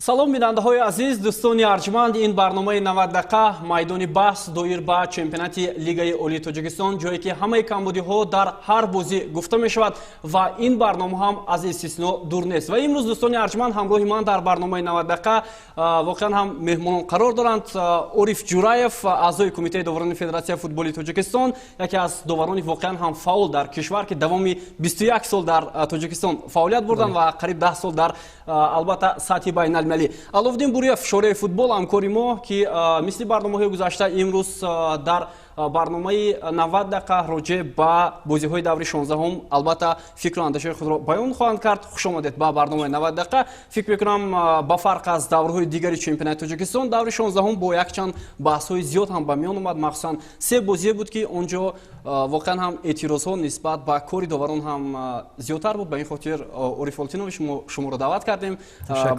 Салом, бинандаҳои азиз, дӯстони арҷманд. Ин барномаи 90 дақиқа, майдони баҳс доир ба чемпионати Лигаи Олии Тоҷикистон, ҷое ки ҳамаи камбудиҳо дар ҳар бозӣ гуфта мешавад ва ин барнома ҳам аз истисно дур нест. Ва имрӯз, дӯстони арҷманд, ҳамроҳи ман дар барномаи 90 дақиқа воқеан ҳам меҳмонон қарор доранд: Ориф Ҷураев, аъзои Кумитаи доварони Федератсияи футболи Тоҷикистон, яке аз доварони воқеан ҳам фаъол дар кишвар, ки давоми 21 сол дар Тоҷикистон фаъолият бурданд ва қариб 10 сол дар, албатта, сатҳи байналмилалӣ. Аловуддин Буриев, шореҳи футбол, ҳамкори мо, ки мисли барномаҳои гузашта имрӯз дар барномаи 90 дақиқа роҷеъ ба бозиҳои даври 16-ум, албатта, фикру андешаи худро баён хоҳанд кард. Хуш омадед ба барномаи 90 дақиқа. Фикр мекунам, ба фарқ аз даврҳои дигари чемпионати Тоҷикистон, даври 16-ум бо якчанд баҳсҳои зиёд ҳам ба миён омад. Махсусан се бозие буд, ки он ҷо воқеан ҳам эътирозҳо нисбат ба кори доварон ҳам зиёдтар буд. Ба ин хотир, Ориф Олтинович, мо шуморо даъват кардем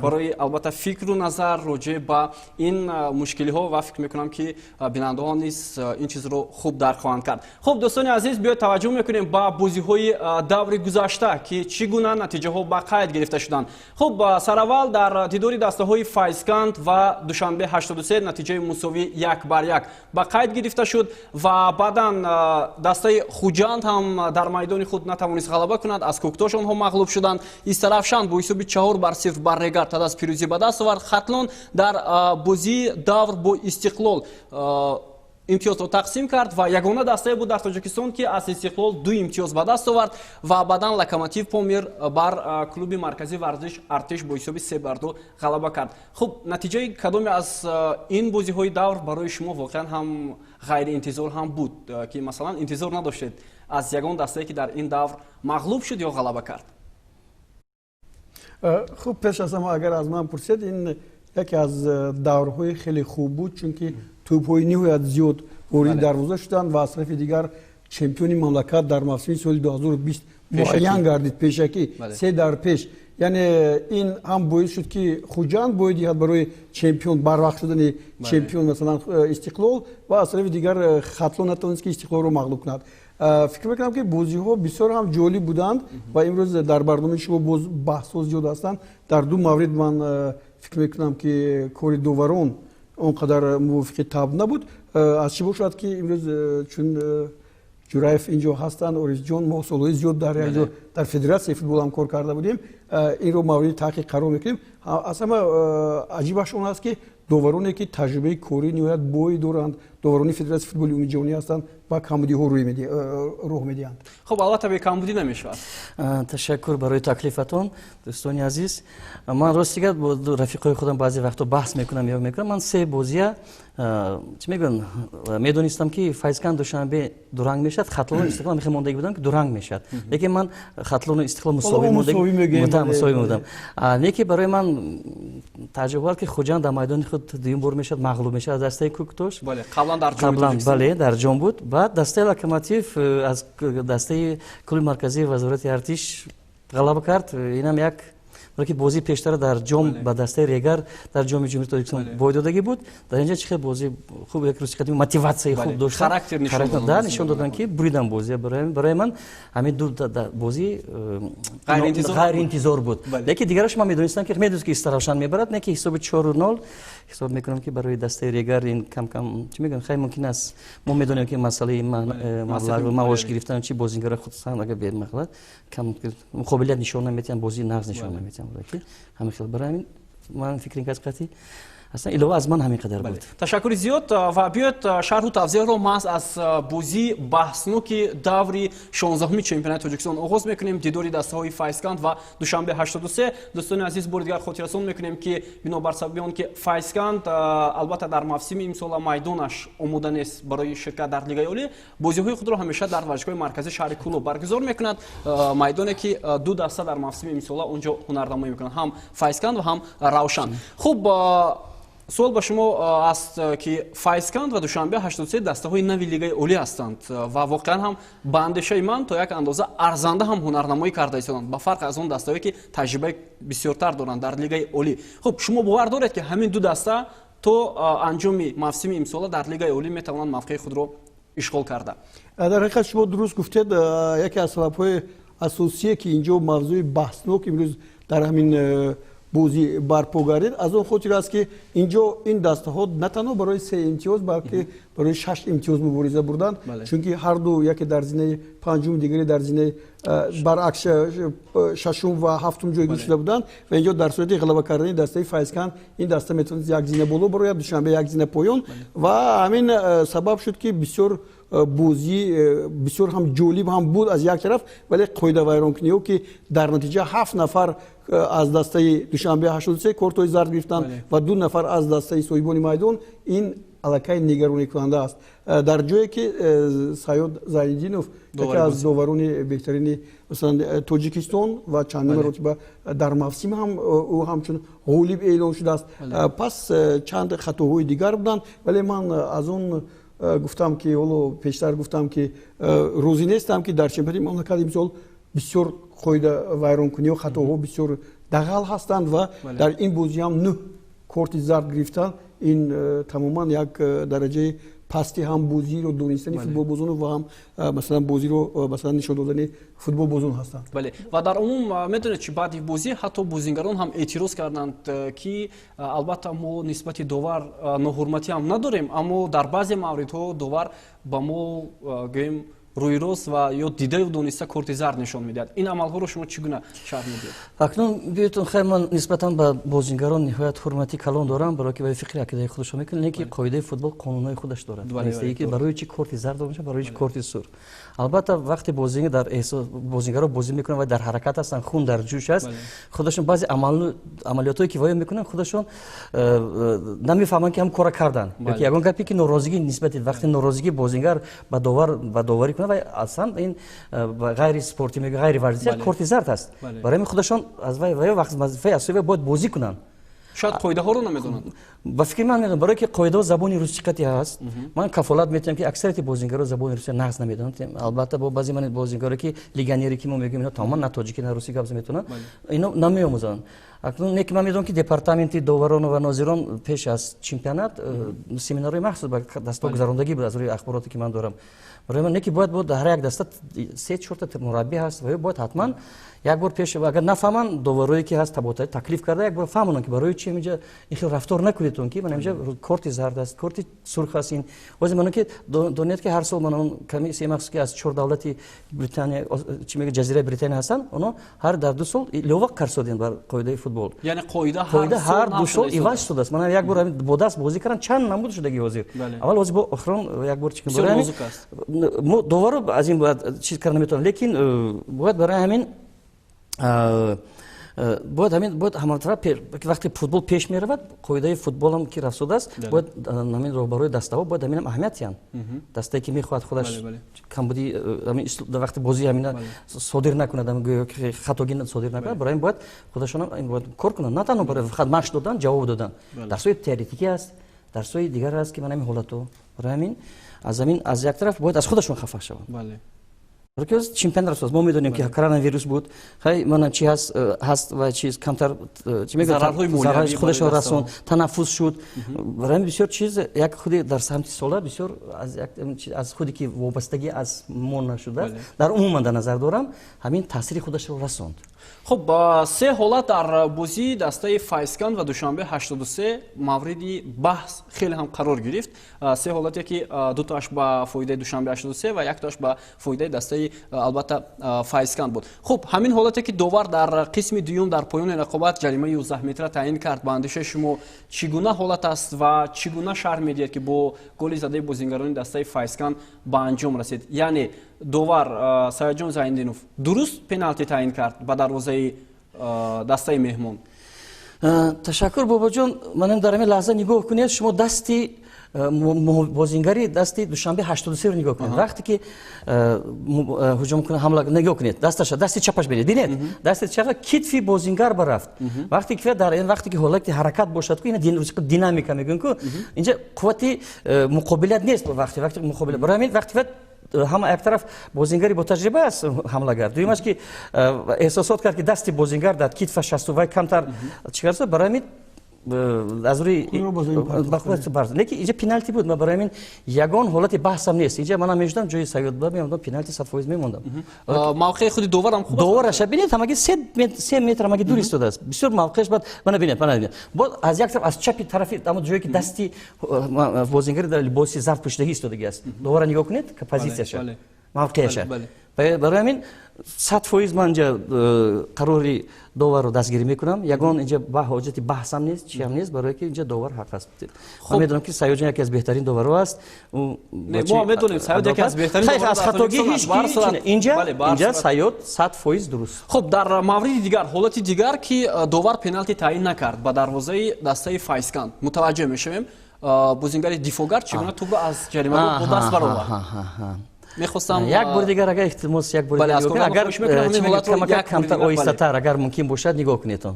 барои, албатта, фикру назар роҷеъ ба ин мушкилиҳо ва фикр мекунам, ки бинандаҳо низ ин чизро хуб дарк хоҳанд кард. Хуб, дӯстони азиз, биёед таваҷҷӯҳ мекунем ба бозиҳои даври гузашта, ки чӣ гуна натиҷаҳо ба қайд гирифта шуданд. Хуб, сараввал дар дидори дастаҳои Файзканд ва Душанбе 83 натиҷаи мусовӣ 1-1 ба қайд гирифта шуд ва баъдан дастаи Хуҷанд ҳам дар майдони худ натавонист ғалаба кунад, аз Кӯктош онҳо мағлуб шуданд. Истаравшан бо ҳисоби 4-0 бар Регар ТадАЗ пирӯзӣ ба даст овард. Хатлон дар бозии давр бо Истиқлол имтиёзро тақсим кард ва ягона дастае буд дар Тоҷикистон, ки аз Истиқлол ду имтиёз ба даст овард. Ва баъдан Локомотив Помир бар клуби марказии варзиш Артиш бо ҳисоби 3-2 ғалаба кард. Хуб, натиҷаи кадоме аз ин бозиҳои давр барои шумо воқеан ҳам ғайриинтизор ҳам буд, ки масалан интизор надоштед аз ягон дастае, ки дар ин давр мағлуб шуд ё ғалаба кард? Хуб, пеш аз ҳама, агар аз ман пурсед, ин яке аз даврҳои хеле хуб буд, чунки тӯбҳои ниҳоят зиёд вориди дарвоза шуданд ва аз тарафи дигар чемпиони мамлакат дар мавсими соли 2020 муайян гардид пешакӣ, се дар пеш. Яъне ин ҳам боис шуд, ки Хуҷанд бояд диҳад барои чемпион, барвақт шудани чемпион, масалан, Истиқлол, ва аз тарафи дигар Хатлон натавонист, ки Истиқлолро мағлуб кунад. Фикр мекунам, ки бозиҳо бисёр ҳам ҷолиб буданд ва имрӯз дар барномаи шумо боз баҳсҳо зиёд ҳастанд. Дар ду маврид ман фикр мекунам, ки кори доварон он қадар мувофиқи таб набуд. Аз чӣ бошад, ки имрӯз чун Ҷураев инҷо ҳастанд, Орифҷон, мо солҳои зиёд дар якҷо дар Федератсияи футбол ҳам кор карда будем, инро мавриди таҳқиқ қарор мекунем. Аз ҳама аҷибаш он аст, ки довароне, ки таҷрибаи корӣ ниҳоят бой доранд, доварони Федератсияи футболи умумиҷаҳонӣ ҳастанд, ба камбудиҳо роҳ медиҳанд. Хуб, албатта, бекамбудӣ намешавад. Ташаккур барои таклифатон, дӯстони азиз. Ман рости гап бо рафиқои худам баъзе вақтҳо баҳс мекунам ё мекунам. Ман се бозия, чӣ мегӯям, медонистам, ки Файзканд Душанбе дуранг мешавад, Хатлону Истиқлол мехе мондагӣ будам, ки дуранг мешавад, лекин ман Хатлону Истиқлол мусовӣ будам. Лекин барои ман таъҷубовар, ки Хуҷанд дар майдони худ дуюм бор мешавад мағлуб мешавад аз дастаи Кӯктош. Қаблан бале, дар ҷом буд. Баъд дастаи Локомотив аз дастаи клуби марказии вазорати артиш ғалаба кард. Инам як, ки бозии пештара дар ҷом ба дастаи Регар дар Ҷоми Ҷумҳурии Тоҷикистон бой додагӣ буд. Дар инҷа чӣ хел бозӣ хуб, як рӯзи қадими мотиватсияи хуб дошт, нишон доданд, ки буридан бозия. Барои ман ҳамин ду бозӣ ғайриинтизор буд, лекин дигараш ман медонистам, ки медонист, ки Истаравшан мебарад, не ки ҳисоби 4-0. Ҳисоб мекунам, ки барои дастаи Регар ин кам-кам, чӣ мегӯям, хай, мумкин аст, мо медонем, ки масъалаи маблағ маош гирифтан чи бозингара, хусусан агар бемағлағ кам қобилият нишон наметиҳанд, бозии нағз нишон наметиҳанд. Ҳамин хел, барои ҳамин ман фикр ин кас қатъи аслан илова аз ман ҳамин қадар буд. Ташаккури зиёд. Ва биёед шарҳу тавзеҳро маҳз аз бозии баҳсноки даври 16-уми чемпионати Тоҷикистон оғоз мекунем, дидори дастаҳои Файзканд ва Душанбе 83. Дӯстони азиз, бори дигар хотиррасон мекунем, ки бинобар сабаби он ки Файзканд, албатта, дар мавсими имсола майдонаш омода нест барои ширкат дар Лигаи Олӣ, бозиҳои худро ҳамеша дар варзишгоҳи марказии шаҳри Кӯлоб баргузор мекунад, майдоне ки ду даста дар мавсими имсола он ҷо ҳунарнамоӣ мекунанд, ҳам Файзканд ва ҳам Равшан. Хуб, суол ба шумо аст, ки Файзканд ва Душанбе 83 дастаҳои нави Лигаи Олӣ ҳастанд ва воқеан ҳам, ба андешаи ман, то як андоза арзанда ҳам ҳунарнамоӣ карда истоданд, ба фарқ аз он дастаҳое, ки таҷрибаи бисёртар доранд дар Лигаи Олӣ. Хуб, шумо бовар доред, ки ҳамин ду даста то анҷоми мавсими имсола дар Лигаи Олӣ метавонанд мавқеи худро ишғол карда? Дар ҳақиқат, шумо дуруст гуфтед. Яке аз сабабҳои асосие, ки инҷо мавзӯи баҳснок имрӯз дар ҳамин Бозӣ барпо гардид, аз он хотир аст, ки инҷо ин дастаҳо на танҳо барои се имтиёз, балки барои шаш имтиёз мубориза бурданд, чунки ҳарду яке дар зинаи панҷум, дигаре дар зинаи баръакс шашум ва ҳафтум ҷойгир шуда буданд. Ва инҷо дар сурати ғалаба кардани дастаи Файзканд ин даста метавонист як зина боло барояд, Душанбе як зина поён. Ва ҳамин сабаб шуд, ки бисёр бозӣ бисёр ҳам ҷолиб ҳам буд аз як тараф, вале қоидавайронкуниҳо, ки дар натиҷа ҳафт нафар аз дастаи Душанбе 83 кортҳои зард гирифтанд ва ду нафар аз дастаи соҳибони майдон, ин аллакай нигаронӣкунанда аст. Дар ҷое ки Саёд Зайниддинов, яке аз доварони беҳтарини, масалан, Тоҷикистон ва чандин маротиба дар мавсим ҳам ӯ ҳамчун ғолиб эълон шудааст. Пас чанд хатоҳои дигар буданд, вале ман аз он гуфтам, ки ҳоло пештар гуфтам, ки розӣ нестам, ки дар чемпионати мамлакат имсол бисёр қоида вайронкуниҳо, хатоҳо бисёр дағал ҳастанд. Ва дар ин бозӣ ҳам нӯҳ корти зард гирифтан, ин тамоман як дараҷаи пасти ҳам бозиро донистани футболбозону ва ҳам, масалан, бозиро, масалан, нишон додани футболбозон ҳастанд. Бале, ва дар умум медонед, чи баъди бозӣ ҳатто бозингарон ҳам эътироз карданд, ки албатта мо нисбати довар ноҳурматӣ ҳам надорем, аммо дар баъзе мавридҳо довар ба мо, гӯем, рӯи рост ва ё дидаю дониста корти зард нишон медиҳад. Ин амалҳоро шумо чӣ гуна шарҳ медиҳед? Акнун биётон, хайр, ман нисбатан ба бозингарон ниҳоят ҳурмати калон дорам, барое ки ба фикри ақидаи худашон мекунанд, лекин қоидаи футбол қонунҳои худаш дорад, ки барои чӣ корти зард дода мешавад, барои чӣ корти сурх. Албатта, вақте бозингар дар бозингаро бозӣ мекунанд ва дар ҳаракат ҳастанд, хун дар ҷӯш аст, худашон баъзе амалиётҳое ки воя мекунанд, худашон намефаҳманд, ки ҳам кора карданд ёки ягон гапе ки норозигӣ нисбати вақте норозигӣ бозингар ба довар ба доварӣ кунад, ва аслан ин ғайри спортӣ мег, ғайри варзишӣ корти зард аст. Барои ҳамин худашон аз вай вақт вазифаи асосӣ бояд бозӣ кунанд. Шояд қоидаҳоро намедонанд. Ба фикри ман, медонам, барое ки қоидаҳо забони русӣ қатъи ҳаст. Ман кафолат метиҳам, ки аксарияти бозингаро забони русия нағз намедонанд. Албатта, бо баъзе ман бозингаро, ки легионере, ки мо мегӯем, ино тамоман на тоҷикӣ, на русӣ гап метавонанд, ино намеомӯзанд. Акнун не ки ман медонам, ки департаменти доварон ва нозирон пеш аз чемпионат семинарҳои махсус ба дастаҳо гузарондагӣ буд, аз рӯи ахбороте ки ман дорам. Барои ман не ки бояд буд, ҳар як даста се чорта мураббӣ ҳаст ва ё бояд ҳатман як бор пеш, агар нафаҳманд, доварое ки ҳаст, табота таклиф карда, як бор фаҳмонанд, ки барои чи инҷа ин хел рафтор накунедтон, ки ман инҷа корти зард аст, корти сурх аст. Ин ҳозир ман ки донед, ки ҳар сол ман он комиссияи махсус, ки аз чор давлати Британия, чи мега, ҷазираи Британия ҳастанд, оно ҳар дар 2 сол илова карсодем бар қоидаи футбол. Яъне қоида қоида ҳар 2 сол иваз шудааст. Ман як бор бо даст бозӣ кардам, чанд намуд шудаги ҳозир. Аввал ҳозир бо охирон як бор чи мо доваро аз ин бояд чиз карда наметавонем, лекин бояд барои ҳамин бояд ҳамин бояд ҳаматараф, вақте футбол пеш меравад, қоидаи футболам ки рафсудааст, бояд ҳамин роҳбарои дастаҳо бояд ҳаминам аҳамият диҳанд. Дастае ки мехоҳад худаш камбуди вақти бозӣ ҳамина содир накунад, гӯё ки хатогӣ содир накунад, барои ин бояд худашонам бояд кор кунанд, на танҳо барои фақат машқ додан, ҷавоб додан. Дарсҳои теоретикӣ аст, дарсҳои дигар аст, ки ман ҳамин ҳолатҳо. Барои ҳамин аз ҳамин аз як тараф бояд аз худашон хафа шаванд, чемпионат расоз. Мо медонем, ки коронавирус буд, хай, мана чи ҳаст, ҳаст ва чиз камтар, чи мегӯяд, худашон расон, танаффус шуд. Барои ҳамин бисёр чиз як худи дар самти сола бисёр аз худе ки вобастагӣ аз мо нашудааст, дар умуман дар назар дорам, ҳамин таъсири худашро расонд. Хуб, се ҳолат дар бозии дастаи Файзканд ва Душанбе 83 мавриди баҳс хеле ҳам қарор гирифт. Се ҳолате, ки дутоаш ба фоидаи Душанбе 83 ва яктоаш ба фоидаи дастаи, албатта, Файзканд буд. Хуб, ҳамин ҳолате, ки довар дар қисми дуюм дар поёни рақобат ҷаримаи 11 метра таъин кард, ба андешаи шумо чӣ гуна ҳолат аст ва чӣ гуна шарҳ медиҳед, ки бо голи задаи бозингарони дастаи Файзканд ба анҷом расид? Яъне довар Саёдҷон Зайниддинов дуруст пеналти таъин кард ба дарвозаи дастаи меҳмон? Ташаккур, бобоҷон. Манам дар ҳамин лаҳза нигоҳ кунед, шумо дасти бозингари дасти Душанбе 83 нигоҳ кунед, вақте ки ҳуҷум кунад, ҳамла, нигоҳ кунед дасташа, дасти чапаш бинед, бинед, дасти чапа китфи бозингар барафт. Вақте ки дар ин вақте ки ҳолати ҳаракат бошад ку, ина динамика мегӯем ку, инҷа қуввати муқобилият нест. Вақте муқобилият, барои ҳамин вақте ҳама як тараф бозингари бо таҷриба аст ҳамлагар, дуюмаш ки эҳсосот кард, ки дасти бозингар дар китфаш асту вай камтар чӣ кард, барои ҳамин Аз рӯи лекин инҷа пеналти буд. Ман барои ҳамин ягон ҳолати баҳсам нест. Инҷа манам мешудам ҷои Саёд ба мемондам, пеналти 100% мемондам. Мавқеи худи доварам хуб аст. Довараша бинед, ҳамаги 3 метр ҳамаги дур истодааст. Бисёр мавқеаш бад. Мана бинед, мана бинед. Боз аз як тараф, аз чапи тарафи ҳамон ҷое ки дасти бозингари дар либоси зард пӯшидагӣ истодагӣ аст. Довара нигоҳ кунед, позитсияша, мавқеаша. Барои ҳамин 100% ман инҷа қарори доварро дастгирӣ мекунам. Ягон инҷа ҳоҷати баҳсам нест, чиам нест, барое ки инҷа довар ҳақ аст. Ман медонам, ки Саёдҷон яке аз беҳтарин доварҳо аст. Мо медонем, Саёд яке аз беҳтарин. Аз хатогӣ ҳеҷ инҷа инҷа Саёд 100% дуруст. Хуб, дар мавриди дигар, ҳолати дигар, ки довар пеналти таъин накард ба дарвозаи дастаи Файзканд, мутаваҷҷеҳ мешавем, бозингари дифоъгар чӣ гуна тӯбро аз ҷаримагоҳ бо даст баровард. Мехостам як бор дигар, агар илтимос, як бор дигар, агар камтар оҳистатар, агар мумкин бошад, нигоҳ кунед. Он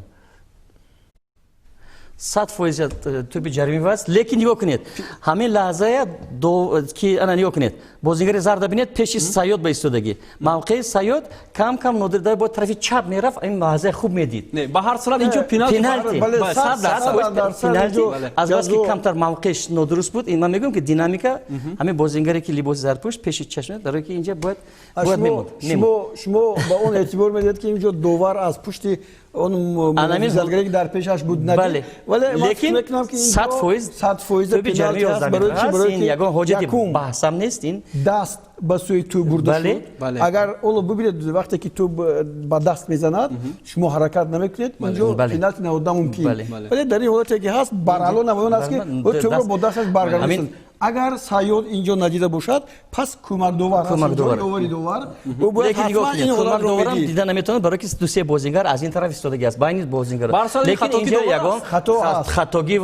100% тӯби ҷаримӣ аст, лекин нигоҳ кунед, ҳамин лаҳзая ки ана нигоҳ кунед, бозингари зарда бинед, пеши Саёд ба истодагӣ, мавқеи Саёд кам кам нодир бо тарафи чап мерафт, ин лаҳзаи хуб медид. Ба ҳар сурат, инҷо пеналти, аз бас ки камтар мавқеаш нодуруст буд. Ман мегӯям, ки динамика ҳамин бозингаре ки либоси зардпӯш пеши чашм, барое ки инҷа бояд мемонд. Шумо ба он эътибор медиҳед, ки инҷо довар аз пушти он муҳофизатгаре, ки дар пешаш буд, надид, вале лекин 100% 100% пеналти аст. Барои чи? Барои ки ягон ҳоҷати баҳсам нест ин. Даст ба сӯи тӯб бурда шуд. Агар оло бибинед, вақте ки тӯб ба даст мезанад, шумо ҳаракат намекунед, инҷо пеналти навода мумкин. Вале дар ин ҳолате ки ҳаст, баръало намоён аст, ки тӯбро бо дасташ баргардонд. Агар Саёд инҷо надида бошад, пас кӯмакдовар, довари довар, ӯ бояд ҳатман ин ҳолатро медид. Дида наметавонад, барои ки ду се бозингар аз ин тараф истодагӣ аст, байни бозингар. Лекин инҷо ягон хатогӣ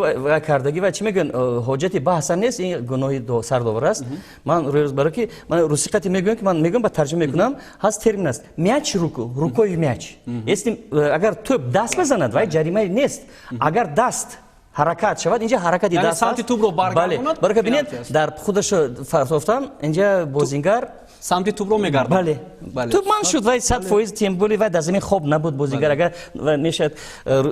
кардагӣ ва чӣ мегӯянд, ҳоҷати баҳсам нест, ин гуноҳи сардовар аст. Ман барои ки ман русиқати мегӯям, ки ман мегӯям, ба тарҷума мекунам, ҳаст термин аст: мяч руку, рукой мяч. Если агар тӯб даст бизанад, вай ҷарима нест. Агар даст ҳаракат шавад, инҷа ҳаракати даст самти тӯбро баргардонад. Барои бинед, дар худашо фартофтан инҷа бозингар самти тӯбро мегардад. Бале, тӯб ман шуд, вай 100%, тем более вай дар замин хоб набуд бозингар. Агар мешавад,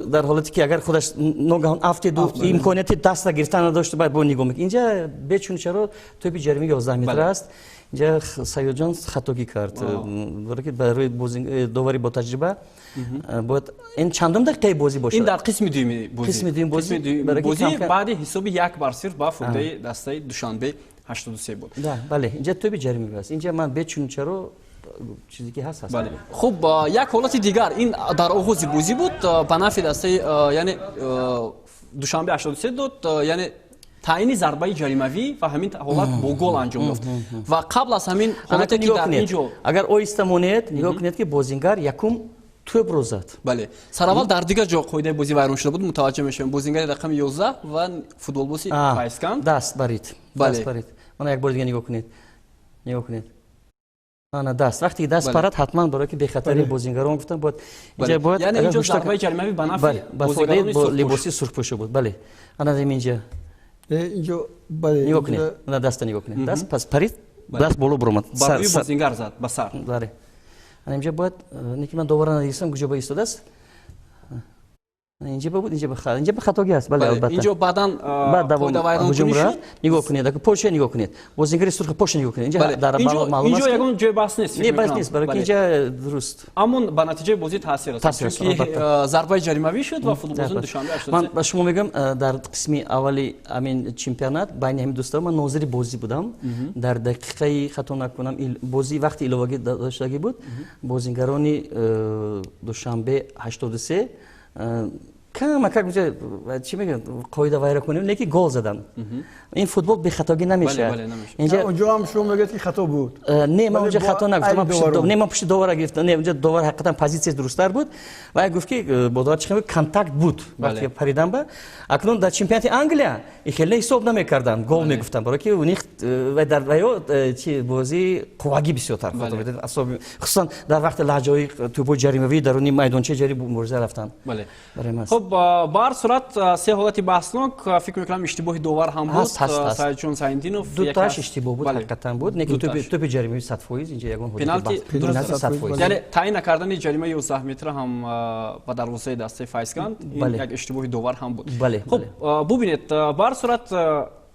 дар ҳолате ки агар худаш ногаҳон афтиду имконияти даста гирифтан надошт, бояд бо нигоҳ мекунад. Инҷа бечуну чаро тӯби ҷаримаи 11 метр аст. Инҷа Саёдҷон хатогӣ кард, барои ки барои довари бо таҷриба бояд ин чандум дақиқаи бозӣ бошад? Ин дар қисми дуюми бозӣ. Қисми дуюми бозӣ, баъди ҳисоби 1-0 ба фоидаи дастаи Душанбе 83 буд. Бале, инҷа тӯби ҷаримӣ аст. Инҷа ман бечуну чаро чизе ки ҳаст, ҳаст. Хуб, як ҳолати дигар, ин дар оғози бозӣ буд, ба нафъи дастаи, яъне Душанбе 83 дод, яъне таъини зарбаи ҷаримавӣ, ва ҳамин ҳолат бо гол анҷом ёфт. Ва қабл аз ҳамин ҳолате ки дар ин ҷо агар оҳиста монед, нигоҳ кунед, ки бозингар якум тӯбро зад. Бале, сараввал дар дигар ҷо қоидаи бозӣ вайрон шуда буд. Мутаваҷҷеҳ мешавем, бозингари рақами 11 ва футболбози Файзканд. Даст барид, даст барид. Мана, як бори дига нигоҳ кунед, нигоҳ кунед, ана даст. Вақте ки даст парад, ҳатман, барое ки бехатарии бозингарон гуфтам, бояд инҷа бояд, яъне инҷо зарбаи ҷаримавӣ ба нафъи бозингарони либоси сурхпӯша буд. Бале, ана инҷа инҷо, бале. Нигоҳ кунед, ана даста нигоҳ кунед, даст пас парид, даст боло буромад. Бар рӯи бозингар зад, ба сар. Бале, ана инҷа бояд, неки ман довара надидистам, куҷо ба истодааст. Инҷа буд, инҷа ба хатогӣ аст, бале, албатта. Инҷо баъдан баъд давом ҳуҷум рафт. Нигоҳ кунед, поша нигоҳ кунед, бозингари сурх поша нигоҳ кунед. Инҷа дар маълум аст, инҷо ягон ҷои баҳс нест. Не, баҳс нест, барои ки инҷа дуруст. Аммо ба натиҷаи бозӣ таъсир расонд, чунки зарбаи ҷаримавӣ шуд ва футболбозони Душанбе Ман ба шумо мегӯям, дар қисми аввали ҳамин чемпионат байни ҳамин дӯстаҳо ман нозири бозӣ будам. Дар дақиқаи, хато накунам, бозӣ вақти иловагӣ доштагӣ буд, бозингарони Душанбе 83 камакак, чӣ мегӯям, қоида вайрон кунем, лекин гол задан. Ин футбол бехатогӣ намешавад. Онҷо ҳам шумо мегӯяд, ки хато буд. Не, ман онҷо хато нагуфтам. Не, ман пушти довара гирифтам. Не, онҷо довар ҳақиқатан позитсияш дурусттар буд ва гуфт, ки бо довар чӣ контакт буд вақте паридан ба. Акнун дар чемпионати Англия хеле ҳисоб намекарданд, гол мегуфтанд, барои ки у них дар ваё чи бозии қуввагӣ бисёртар, хусусан дар вақти лаҳҷаҳои тӯбои ҷаримавӣ даруни майдончаи ҷари мубориза рафтанд. Хуб. Хуб, ба ҳар сурат се ҳолати баҳснок, фикр мекунам, иштибоҳи довар ҳам буд. Саидҷон Саиддинов. Дуташ иштибоҳ буд, ҳақиқатан буд. Лекин тӯпи ҷаримаи 100%, инҷа ягон пеналти 100%. Яъне таъин накардани ҷаримаи 11 метра ҳам ба дарвозаи дастаи Файзканд, ин як иштибоҳи довар ҳам буд. Хуб, бубинед, ба ҳар сурат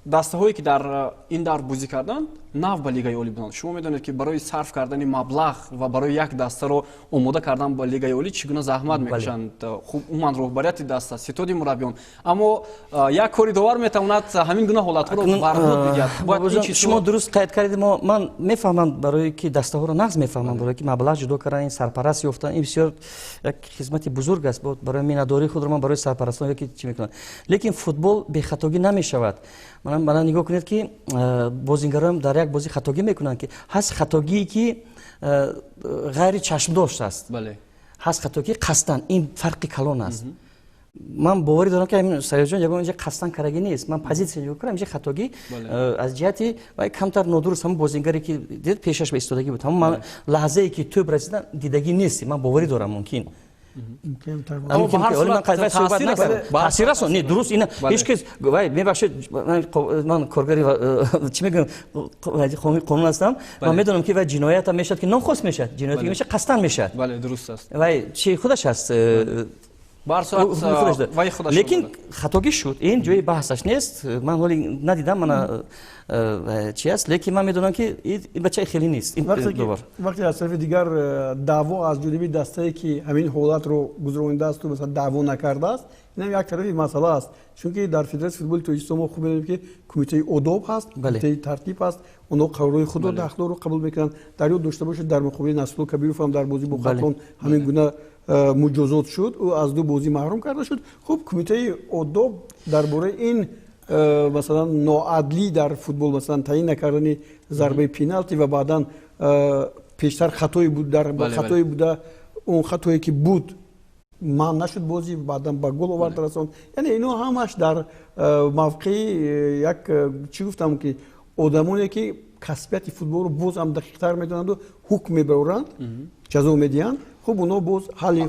дастаҳое ки дар ин давр бозӣ карданд, нав ба Лигаи Олӣ буданд. Шумо медонед, ки барои сарф кардани маблағ ва барои як дастаро омода кардан ба Лигаи Олӣ чӣ гуна заҳмат мекашанд, хуб, умуман роҳбарияти даста, ситоди мураббиён. Аммо як кори довар метавонад ҳамин гуна ҳолатҳоро барбод бидиҳад. Шумо дуруст қайд кардед. Ман мефаҳмам, барое ки дастаҳоро нағз мефаҳмам, барое ки маблағ ҷудо кардан, ин сарпараст ёфтан, ин бисёр як хизмати бузург аст. Барои миннатдории худро ман барои сарпарастон ёки чӣ мекунам. Лекин футбол бехатогӣ намешавад. Мана нигоҳ кунед, ки бозингароам дар як бозӣ хатогӣ мекунанд, ки ҳаст хатогие, ки ғайри чашмдошт аст, ҳаст хатогӣ қасдан. Ин фарқи калон аст. Ман боварӣ дорам, ки Саёдҷон ягон инҷа қасдан карагӣ нест. Ман позитсия нигоҳ кунам, инҷа хатогӣ аз ҷиҳати вай камтар нодуруст. Ҳамон бозингаре, ки дид, пешаш ба истодагӣ буд, ҳамон лаҳзае, ки тӯб расидан, дидагӣ нест. Ман боварӣ дорам, мумкин таъсир расон. Не, дуруст, ина ҳеҷ кас вай, мебахшед, ман коргари, чӣ мегӯям, қонун ҳастам. Ман медонам, ки вай ҷиноятам мешавад, ки нохост мешавад, ҷинояте ки мешавад, қасдан мешавад. Дуруст аст. Вай чи худаш аст, лекин хатогӣ шуд, ин ҷои баҳсаш нест. Ман ҳоли надидам, мана чи аст, лекин ман медонам, ки ин бачаи хеле нест. Вақте аз тарафи дигар даъво аз ҷониби дастае, ки ҳамин ҳолатро гузаронидаасту, масалан, даъво накардааст, инам як тарафи масъала аст. Чунки дар Федератсияи футболи Тоҷикистон мо хуб медонем, ки кумитаи одоб ҳаст, кумитаи тартиб ҳаст. Онҳо қарорҳои худро дахлдорро қабул мекунанд. Дар ёд дошта бошед, дар муқобили Насрулло Кабиров ҳам дар бозӣ бо Хатлон ҳамин гуна муҷозот шуд, ӯ аз ду бозӣ маҳрум карда шуд. Хуб, кумитаи одоб дар бораи ин, масалан, ноадлӣ дар футбол, масалан, таъин накардани зарбаи пеналти ва баъдан пештар хатое буд, дар хатое буда, он хатое ки буд, манъ нашуд бозӣ, баъдан ба гол оварда расонд. Яъне ино ҳамаш дар мавқеи як, чӣ гуфтам, ки одамоне, ки касбияти футболро боз ҳам дақиқтар медонанду ҳукм мебароранд, ҷазо медиҳанд, хуб, онҳо боз ҳалли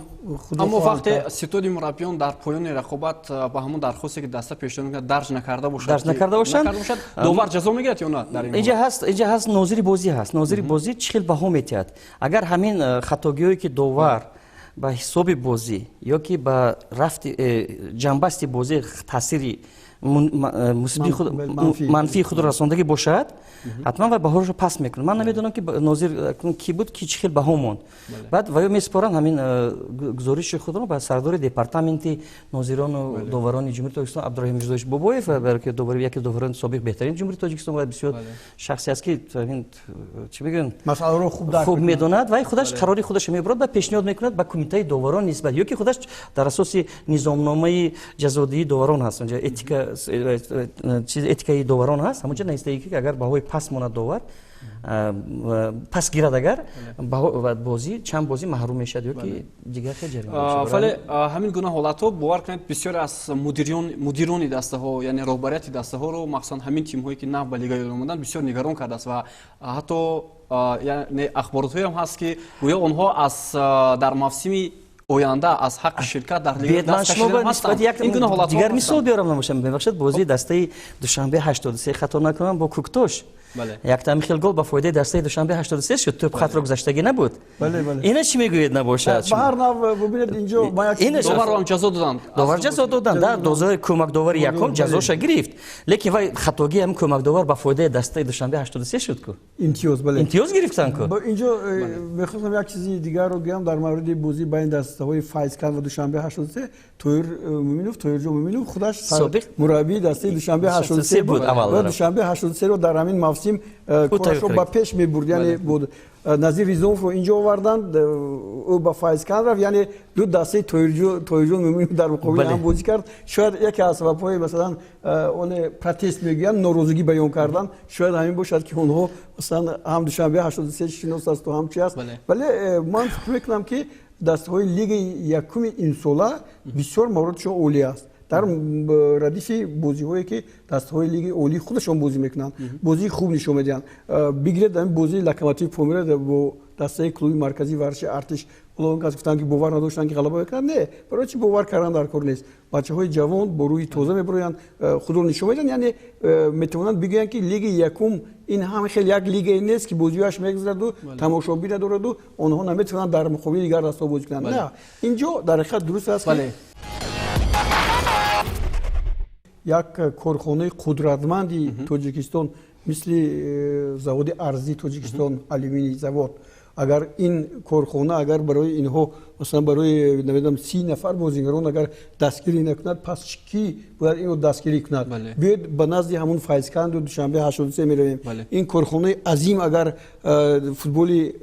худ. Аммо вақте ситоди мураббиён дар поёни рақобат ба ҳамон дархосте, ки даста пешниҳод мекунад, дарҷ накарда бошад, дарҷ накарда бошанд, довар ҷазо мегирад ё на дар ин? Инҷа ҳаст нозири бозӣ, ҳаст нозири бозӣ, чӣ хел баҳо метиҳад. Агар ҳамин хатогиҳое, ки довар ба ҳисоби бозӣ ё ки ба рафти ҷанбасти бозӣ таъсири мусбии худ, манфии худро расондагӣ бошад, ҳатман вай баҳоашро паст мекунад. Ман намедонам, ки нозир кӣ буд, ки чӣ хел баҳо монд. Баъд ваё месупоранд ҳамин гузориши худро ба сардори департаменти нозирону доварони Ҷумҳурии Тоҷикистон Абдураҳим Мирзоевич Бобоев, ки яке доварони собиқ беҳтарини Ҷумҳурии Тоҷикистон ва бисёр шахсе аст, ки чӣ мегӯянд, масъаларо хуб медонад. Вай худаш қарори худашро мебарад ва пешниҳод мекунад ба кумитаи доварон нисбат ё ки худаш дар асоси низомномаи ҷазодиҳии доварон ҳаст, онҷа этика, чиз, этикаи доварон ҳаст, ҳамонҷа навиштагӣ, ки агар баҳои паст монад, довар пас гирад, агар бозӣ чанд бозӣ маҳрум мешавад ё ки дигар хел ҷарима. Вале ҳамин гуна ҳолатҳо, бовар кунед, бисёре аз мудирони дастаҳо, яъне роҳбарияти дастаҳоро, махсусан ҳамин тимҳое, ки нав ба лигаи омаданд, бисёр нигарон кардааст. Ва ҳатто, яъне, ахборотҳоям ҳаст, ки гӯё онҳо аз дар мавсими оянда аз ҳаққи ширкат дар Дигар мисол биёрам намошам, мебахшед, бозии дастаи Душанбе 83, хато накунам, бо Куктош, яктами хел гол ба фоидаи дастаи Душанбе 83 шуд, тӯб хатро гузаштагӣ набуд. Ина чӣ мегӯед набошад? Ба ҳар нав, бубинед, инҷо Доварро ҷазо доданд. Довар ҷазо доданд, дар дозаи кӯмакдовари якум ҷазоша гирифт, лекин вай хатогии ҳам кӯмакдовар ба фоидаи дастаи Душанбе 83 шуд ку. Имтиёз, бале. Имтиёз гирифтанд ку. Инҷо мехостам як чизи дигарро гӯям дар мавриди бозӣ байни дастаҳои Файзканд ва Душанбе 83. Тоир Муминов, Тоирҷон Муминов худаш мураббии дастаи Душанбе 83 буд ва Душанбе 83-ро дар ҳамин мавсим корашро ба пеш мебурд. Яъне буд, Назир Ризоновро инҷо оварданд, ӯ ба Файзканд рафт. Яъне ду дастаи Тоирҷон Муминов дар муқобили ҳам бозӣ кард. Шояд яке аз сабабҳои, масалан, оне протест мегӯянд, норозигӣ баён кардан, шояд ҳамин бошад, ки онҳо, масалан, ҳам Душанбе 83 шинос асту, ҳам чи аст. Вале ман фикр мекунам, ки дастаҳои лигаи якуми имсола бисёр маҳоратшон олӣ аст. Дар радифи бозиҳое ки дастаҳои лигаи олии худашон бозӣ мекунанд, бозии хуб нишон медиҳанд. Бигиред ҳамин бозии Локомотив Помира бо дастаи клуби марказии варзиши Артиш. Ҳоло он кас гуфтанд, ки бовар надоштанд, ки ғалаба мекунанд. Не, барои чӣ бовар кардан дар кор нест? Бачаҳои ҷавон бо рӯҳи тоза мебароянд, худро нишон медиҳанд, яъне метавонанд бигӯянд, ки лигаи якум ин ҳам хеле як лигае нест, ки бозиҳояш мегузараду тамошобин надораду онҳо наметавонанд дар муқобили дигар дастаҳо бозӣ кунанд. На, инҷо дар ҳақиқат дуруст аст, ки як корхонаи қудратманди Тоҷикистон мисли заводи арзии Тоҷикистон, алюминий завод, агар ин корхона агар барои инҳо, масалан, барои намедонам 30 нафар бозигарон агар дастгирӣ накунад, пас кӣ бояд инро дастгирӣ кунад? Биёед ба назди ҳамун Файзканду Душанбе 83 меравем. Ин корхонаи азим агар футболи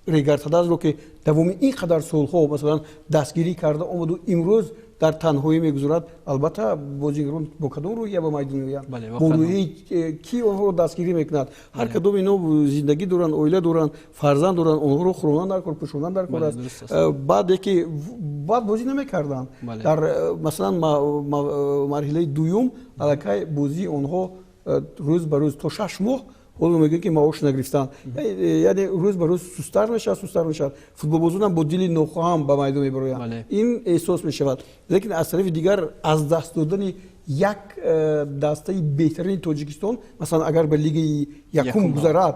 Регар-ТадАЗро, ки давоми ин қадар солҳо, масалан, дастгирӣ карда омаду имрӯз дар танҳоӣ мегузорад, албатта бозигарон бо кадом рӯҳия ба майдон меоянд? Бо рӯҳияи кӣ онҳоро дастгирӣ мекунад? Ҳар кадом ино зиндагӣ доранд, оила доранд, фарзанд доранд, онҳоро хӯрондан дар кор, пӯшондан дар кор аст. Баъд яке баъд бозӣ намекарданд. Дар масалан марҳилаи дуюм аллакай бозии онҳо рӯз ба рӯз то 6 моҳ, ҳоло мегӯянд, ки маош нагирифтанд, яъне рӯз ба рӯз сустар мешавад, сустар мешавад. Футболбозонам бо дили нохоҳам ба майдон мебароянд, ин эҳсос мешавад. Лекин аз тарафи дигар аз даст додани як дастаи беҳтарини Тоҷикистон, масалан, агар ба лигаи якум гузарад,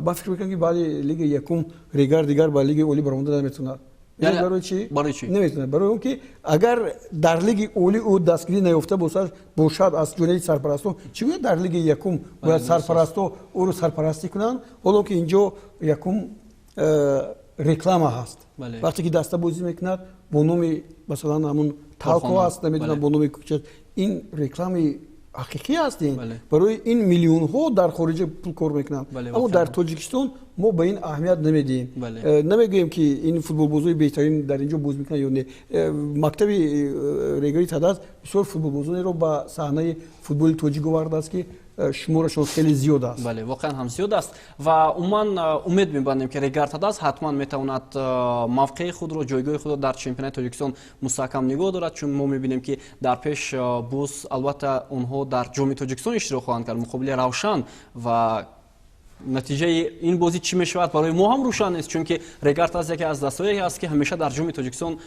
ман фикр мекунам, ки баъди лигаи якум Регар дигар ба лигаи олӣ баромада наметавонад. Барои чӣ наметавонад? Барои он ки агар дар лиги олӣ ӯ дастгирӣ наёфта бошад аз ҷониби сарпарастон, чӣ гуна дар лиги якум бояд сарпарастҳо ӯро сарпарастӣ кунанд, ҳоло ки инҷо якум реклама ҳаст? Вақте ки даста бозӣ мекунад, бо номи, масалан, ҳамун Талко аст, намедонам, бо номи куча, ин реклами ҳақиқӣ аст. Ин барои ин миллионҳо дар хориҷа пул кор мекунанд, аммо дар Тоҷикистон мо ба ин аҳамият намедиҳем, намегӯем, ки ин футболбозои беҳтарин дар ин ҷо боз мекунанд ё не. Мактаби Регари ТадАЗ бисёр футболбозонеро ба саҳнаи футболи тоҷик овардааст, ки шуморашон хеле зиёд аст. Бале, воқеан ҳам зиёд аст ва умуман умед мебандем, ки Регар-ТадАЗ ҳатман метавонад мавқеи худро, ҷойгоҳи худро дар чемпионати Тоҷикистон мустаҳкам нигоҳ дорад, чун мо мебинем, ки дар пеш боз албатта онҳо дар Ҷоми Тоҷикистон иштирок хоҳанд кард муқобили Равшан ва натиҷаи ин бозӣ чӣ мешавад, барои мо ҳам рӯшан нест, чунки Регар-ТадАЗ яке аз дастҳое аст, ки ҳамеша дар Ҷоми Тоҷикистон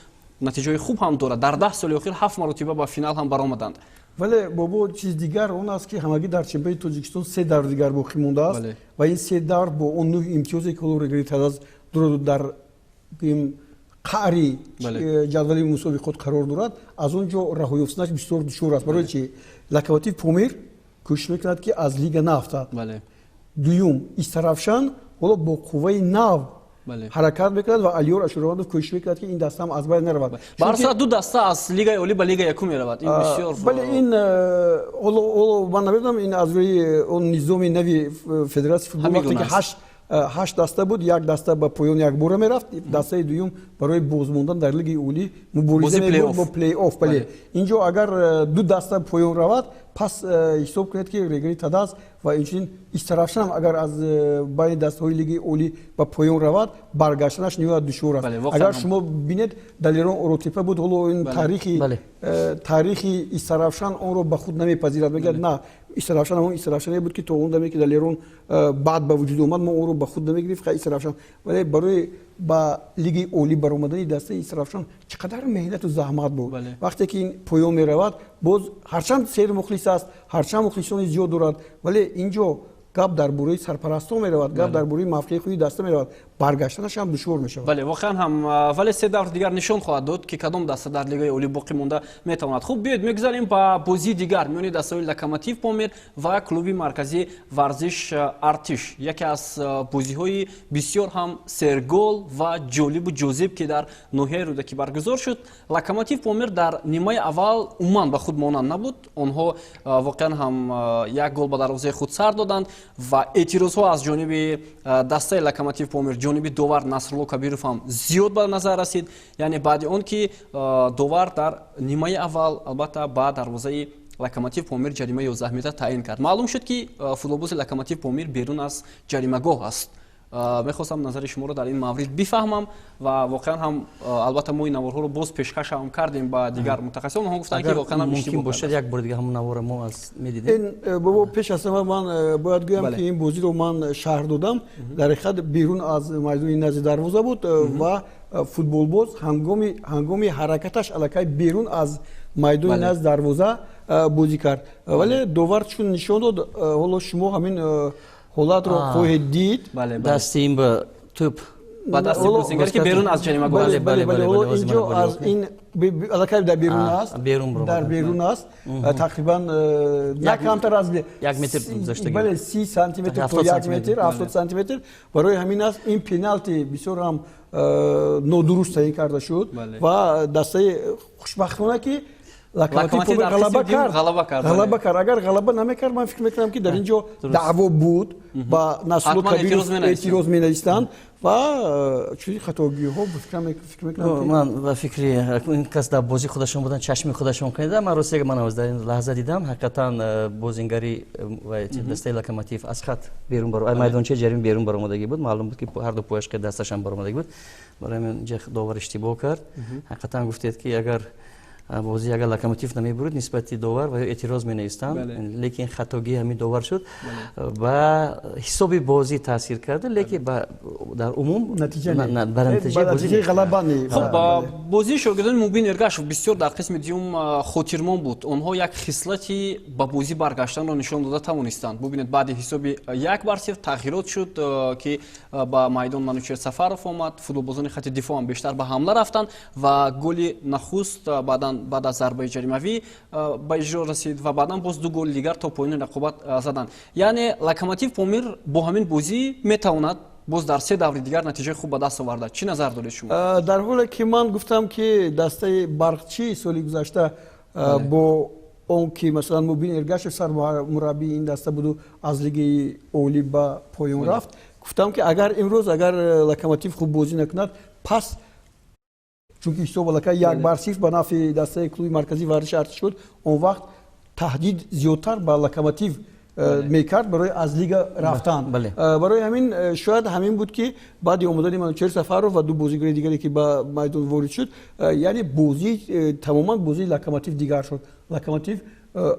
натиҷаҳои хуб ҳам дорад. Дар 10 соли охир ҳафт маротиба ба финал ҳам баромаданд. Вале, бобо, чиз дигар он аст, ки ҳамагӣ дар чемпионати Тоҷикистон се давр дигар боқӣ мондааст ва ин се давр бо он нӯҳ имтиёзе, ки ҳоло Регари ТадАЗ дар қаъри ҷадвали мусобиқот қарор дорад, аз он ҷо раҳо ёфтанаш бисёр душвор аст. Барои чи? Локомотив Помир кӯшиш мекунад, ки аз лига наафтад. Дуюм, Истаравшан ҳоло бо қувваи нав ҳаракат мекунад ва Алиёр Ашуровандов кӯшиш мекунад, ки ин даста ҳам аз байн наравад. Барса ду даста аз лигаи олӣ ба лигаи якум меравад, ин бисёр Бале, ин ҳоло ман намедонам, ин аз рӯи он низоми нави федератсияи футбол, вақте ки ҳашт даста буд, як даста ба поён якбора мерафт, дастаи дуюм барои бозмондан дар лигаи олӣ мубориза мебурд бо плей-офф. Бале, инҷо агар ду даста поён равад, пас ҳисоб кунед, ки Регари ТадАЗ ва инчунин Истаравшанам агар аз байни дастаҳои лигаи олӣ ба поён равад, баргаштанаш ниҳоят душвор аст. Агар шумо бинед, Далерон Оротепа буд, ҳоло ин таърихи Истаравшан онро ба худ намепазирад, мегӯяд: на, Истаравшан ҳамон Истаравшане буд, ки то он даме, ки Далерон баъд ба вуҷуд омад, мо онро ба худ намегирифт. Истаравшан, вале барои ба лигаи олӣ баромадани дастаи Истаравшан чӣ қадар меҳнату заҳмат буд. Вақте ки ин поён меравад, боз ҳарчанд сер мухлис аст, ҳарчанд мухлисони зиёд дорад, вале инҷо гап дар бораи сарпарастон меравад, гап дар бораи мавқеи худи даста меравад, баргаштанаш ҳам душвор мешавад. Бале, воқеан ҳам, вале се давр дигар нишон хоҳад дод, ки кадом даста дар лигаи олӣ боқӣ монда метавонад. Хуб, биёед мегузарем ба бозии дигар миёни дастаҳои Локомотив Помир ва клуби марказии варзиш Артиш, яке аз бозиҳои бисёр ҳам сергол ва ҷолибу ҷозиб, ки дар ноҳияи Рӯдакӣ баргузор шуд. Локомотив Помир дар нимаи аввал умуман ба худ монанд набуд. Онҳо воқеан ҳам як гол ба дарвозаи худ сар доданд ва эътирозҳо аз ҷониби дастаи Локомотив Помир ҷониби довар Насрулло Кабиров ҳам зиёд ба назар расид, яъне баъди он ки довар дар нимаи аввал албатта ба дарвозаи Локомотив Помир ҷаримаи 11 метр таъин кард. Маълум шуд, ки футболбози Локомотив Помир берун аз ҷаримагоҳ аст. Мехостам назари шуморо дар ин маврид бифаҳмам ва воқеан ҳам, албатта, мо ин наворҳоро боз пешкаш ҳам кардем ба дигар мутахассисон, онҳо гуфтанд, ки воқеан ҳам мумкин бошад, як бори дига ҳамон наворро мо аз медидем. Ин бобо, пеш аз ҳама ман бояд гӯям, ки ин бозиро ман шарҳ додам. Дар ҳақиқат, берун аз майдони назди дарвоза буд ва футболбоз ҳангоми ҳаракаташ аллакай берун аз майдони назди дарвоза бозӣ кард, вале довар чун нишон дод, ҳоло шумо ҳамин ҳолатро хоҳед дид. Дасти ин ба тӯб. Ба дасти бозигаре, ки берун аз ҷаримагоҳ. Инҷо аз ин аллакай дар берун аст, дар берун аст, тақрибан на камтар аз як метр гузаштагӣ. Бале, 30 сантиметр то 1 метр, 70 сантиметр. Барои ҳамин аст, ин пеналти бисёр ҳам нодуруст таъин карда шуд ва дастаи, хушбахтона, ки Локомотив ғалаба кард, ғалаба кард. Агар ғалаба намекард, ман фикр мекунам, ки дар ин ҷо даъво буд, ба Насрулло Кабиров эътироз менавистанд ва чунин хатогиҳо, фикр мекунам. Ман ба фикри ин кас дар бозии худашон буданд, чашми худашон кунеда. Ман ростига ман дар ин лаҳза дидам, ҳақиқатан бозингари дастаи Локомотив аз хат берун, майдончаи ҷарима берун баромадагӣ буд. Маълум буд, ки ҳарду пояш дасташам баромадагӣ буд. Барои ҳамин инҷа довар иштибоҳ кард. Ҳақиқатан, гуфтед, ки агар бозӣ, агар Локомотив намебурд, нисбати довар ва ё эътироз менавистанд, лекин хатогии ҳамин довар шуд, ба ҳисоби бозӣ таъсир карда, лекин дар умум ба натиҷаи ғалаба. Хуб, бозии шогирдони Мубин Эргашев бисёр дар қисми дуюм хотирмон буд. Онҳо як хислати ба бозӣ баргаштанро нишон дода тавонистанд. Бубинед, баъди ҳисоби 1-0 тағйирот шуд, ки ба майдон Манучер Сафаров омад. Футболбозони хати дифоъ ҳам бештар ба ҳамла рафтанд ва голи нахуст баъдан баъд аз зарбаи ҷаримавӣ ба иҷро расид ва баъдан боз ду голи дигар то поёни рақобат заданд. Яъне Локомотив Помир бо ҳамин бозӣ метавонад боз дар се даври дигар натиҷаи хуб ба даст оварда. Чӣ назар доред шумо? Дар ҳоле ки ман гуфтам, ки дастаи Барқчӣ соли гузашта бо он ки, масалан, Мубин Эргашев сармураббии ин даста буду аз лигаи олӣ ба поён рафт, гуфтам, ки агар имрӯз агар Локомотив хуб бозӣ накунад, пас чунки ҳисоб аллакай 1-0 ба нафъи дастаи клуби марказии варзиши Артиш шуд, он вақт таҳдид зиёдтар ба Локомотив мекард барои аз лига рафтан. Барои ҳамин шояд ҳамин буд, ки баъди омадани Манучер Сафаров ва ду бозигари дигаре, ки ба майдон ворид шуд, яъне бозӣ тамоман бозии Локомотив дигар шуд. Локомотив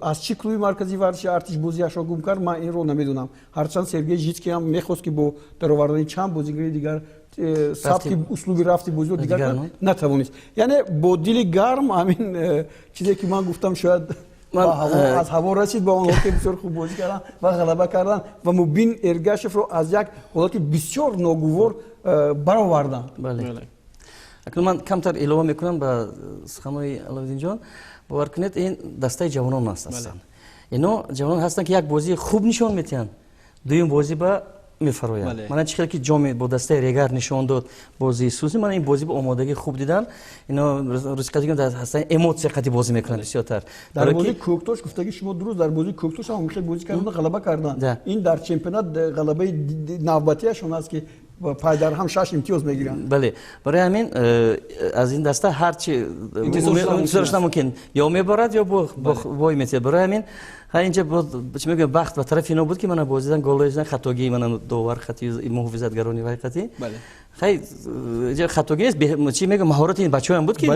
аз чӣ клуби марказии варзиши Артиш бозиашро гум кард, ман инро намедонам. Ҳарчанд Сергей Житский ҳам мехост, ки бо даровардани чанд бозигари дигар сабки, услуби рафти бозиро дигар кард, натавонист. Яъне бо дили гарм ҳамин чизе, ки ман гуфтам, шояд аз ҳаво расид ба онҳо, ки бисёр хуб бозӣ карданд ва ғалаба карданд ва Мубин Эргашевро аз як ҳолати бисёр ногувор бароварданд. Акнун ман камтар илова мекунам ба суханои Аловиддинҷон. Бовар кунед, ин дастаи ҷавонон аст. Ҳастанд, ино ҷавонон ҳастанд, ки як бозии хуб нишон медиҳанд, дуюм бозӣ ба мефароянд. Мана чӣ хеле ки ҷоми бо дастаи Регар нишон дод бозии суси, мана ин бозӣ бо омодагии хуб дидан. Ино русиқати ҳастанд, эмоция қати бозӣ мекунанд бисёртар. Дар бозии Кӯктош, гуфтаги шумо дуруст, дар бозии Кӯктош ҳам хел бозӣ карданд, ғалаба карданд. Ин дар чемпионат ғалабаи навбатиашон аст, ки пайдарҳам шаш имтиёз мегиранд. Бале, барои ҳамин аз ин даста ҳарчи интизорш намумкин, ё мебарад, ё бой метиҳад. Барои ҳамин ҳа инҷа чӣ мегӯям, бахт ба тарафи ино буд, ки мана бозидан, голҳои зидан, хатогии мана довар, хати муҳофизатгарони вай қати. Хай, хатогӣ нест, чӣ мегӯям, маҳорати ин бачаҳоям буд, ки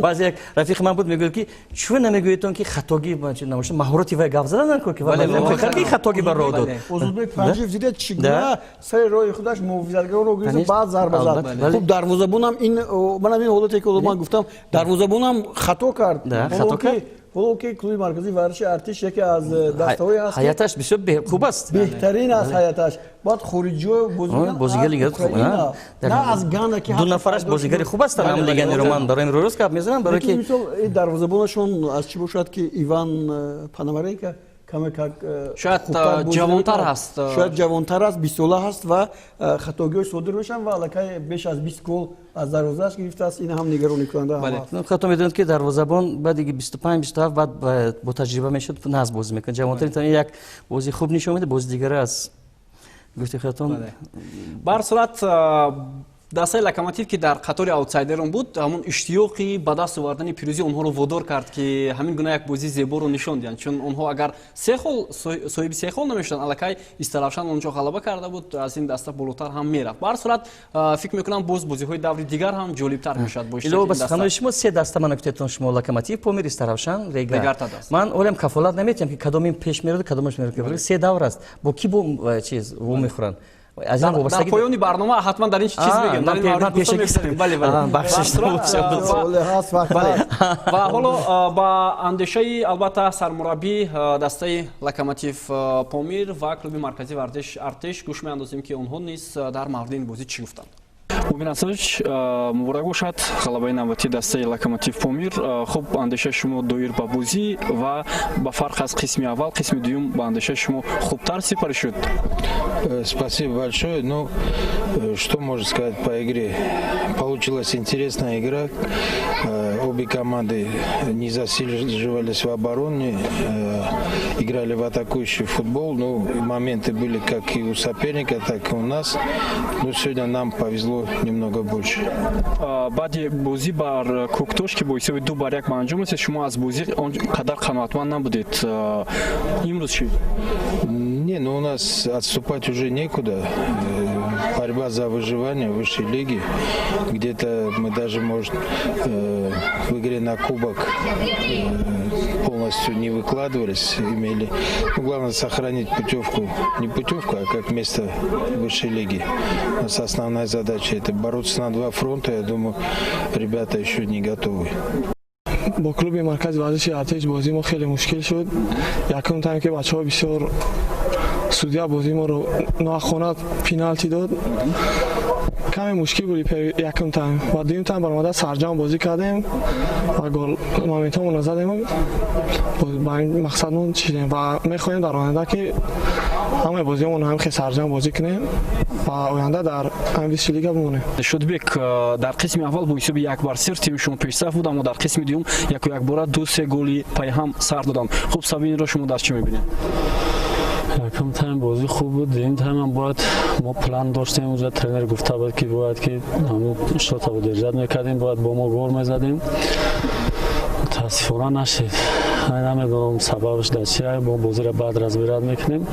баъзе як рафиқи ман буд, мегӯяд, ки чӯ намегӯедтон, ки хатогӣ набошад, маҳорати вай гап зада накун, ки хатогӣ ба роҳ дод. Озодбек Панҷиев дидед, чӣ гуна сари роҳи худаш муҳофизатгаронро гирифт, баъд зарба зад. Хуб, дарвозабонам ин, манам ин ҳолате, ки ман гуфтам, дарвозабонам хато кард. Хато кард. Ҳоло ки клуби марказии варзиши Артиш яке аз дастаҳое аст, ҳаяташ бисёр хуб аст. Беҳтарин аст ҳаяташ. Баъд хориҷиҳо бозигари на аз Гана, ки ду нафараш бозигари хуб ҳастанд, ҳам легионеро ман барои ин рӯз гап мезанам, барои ки мисол дарвозабонашон аз чӣ бошад, ки Иван Пономаренко каме как шояд ҷавонтар ҳаст. Шояд ҷавонтар аст, 20-сола ҳаст ва хатогиҳои содир мешаванд ва аллакай беш аз 20 гол аз дарвозааш гирифтааст. Ин ҳам нигаронӣкунанда. Хато медонед, ки дарвозабон баъди 25, 27 баъд бо таҷриба мешуд, нағз бозӣ мекунад. Ҷавонтар як бозии хуб нишон медиҳад, бози дигара аз гуфти худатон. Ба ҳар сурат. Дастаи Локомотив, ки дар қатори аутсайдерон буд, ҳамон иштиёқи ба даст овардани пирӯзӣ онҳоро водор кард, ки ҳамин гуна як бозии зеборо нишон диҳанд, чун онҳо агар се хол соҳиби се хол намешуданд, аллакай Истаравшан онҷо ғалаба карда буд, аз ин даста болотар ҳам мерафт. Ба ҳар сурат, фикр мекунам, боз бозиҳои даври дигар ҳам ҷолибтар мешавад. Бо илова ба суханои шумо, се даста мана гуфтетон шумо: Локомотив, Помир, Истаравшан, Регар. Ман ҳолиам кафолат наметиҳам, ки кадомин пеш мероду, кадомаш мерод. Се давр аст, бо ки бо чиз вомехӯранд. Дар поёни барнома ҳатман дар ин чиз мегӯем. Ва ҳоло ба андешаи, албатта, сармураббӣ дастаи Локомотив Помир ва клуби марказии варзиш Артиш гӯш меандозем, ки онҳо низ дар мавриди ин бозӣ чӣ гуфтанд. Мубин Асанович, муборак бошад ғалабаи навбатии дастаи Локомотив Помир. Хуб, андешаи шумо доир ба бозӣ ва ба фарқ аз қисми аввал, қисми дуюм ба андешаи шумо хубтар сипарӣ шуд? Спасибо большое. Ну, что можно сказать по игре? Получилась интересная игра. Обе команды не засиживались в обороне, играли в атакующий футбол. Ну, моменты были как и у соперника, так и у нас. Но сегодня нам повезло немного больше. Баъди бозӣ бар Кӯктош, ки бо ҳисоби 2-1 ба анҷом расид, шумо аз бозӣ он қадар қаноатманд набудед. Имрӯз чӣ? Не, ну у нас отступать уже некуда. Борьба за выживание в высшей лиге. Где-то мы даже, может, в игре на кубок полностью не выкладывались, имели. Ну, главное сохранить путевку, не путевку, а как место высшей лиги. У нас основная задача — это бороться на два фронта. Я думаю, ребята еще не готовы. Бо клуби маркази варзиши Артиш бозии мо хеле мушкил шуд. Якум тайм ки бачаҳо бисёр, судья бозии моро ноҳаққона пеналти дод, каме мушкил буд якум тайм, ва дуюм тайм баромада сарҷам бозӣ кардем ва гол моментҳомонро задем, ба ин мақсадмон чидем ва мехоҳем дар оянда, ки ҳамаи бозиҳомонро ҳам хел сарҷам бозӣ кунем ва оянда дар высший лига бимонем. Шодибек, дар қисми аввал бо ҳисоби 1-0 тими шумо пешсаф буд, аммо дар қисми дуюм яку якбора ду се голи пайҳам сар доданд. Хуб, сабаби инро шумо дар чӣ мебинед? Якум тайм бозӣ хуб буд, дуюм таймам бояд мо план доштем, уже тренер гуфта буд, ки бояд ки счёта удержать мекардем, бояд бо мо гол мезадем. Мутаассифона, нашид. Намедонам, сабабаш дар чи, мо бозиро баъд разбирать мекунем.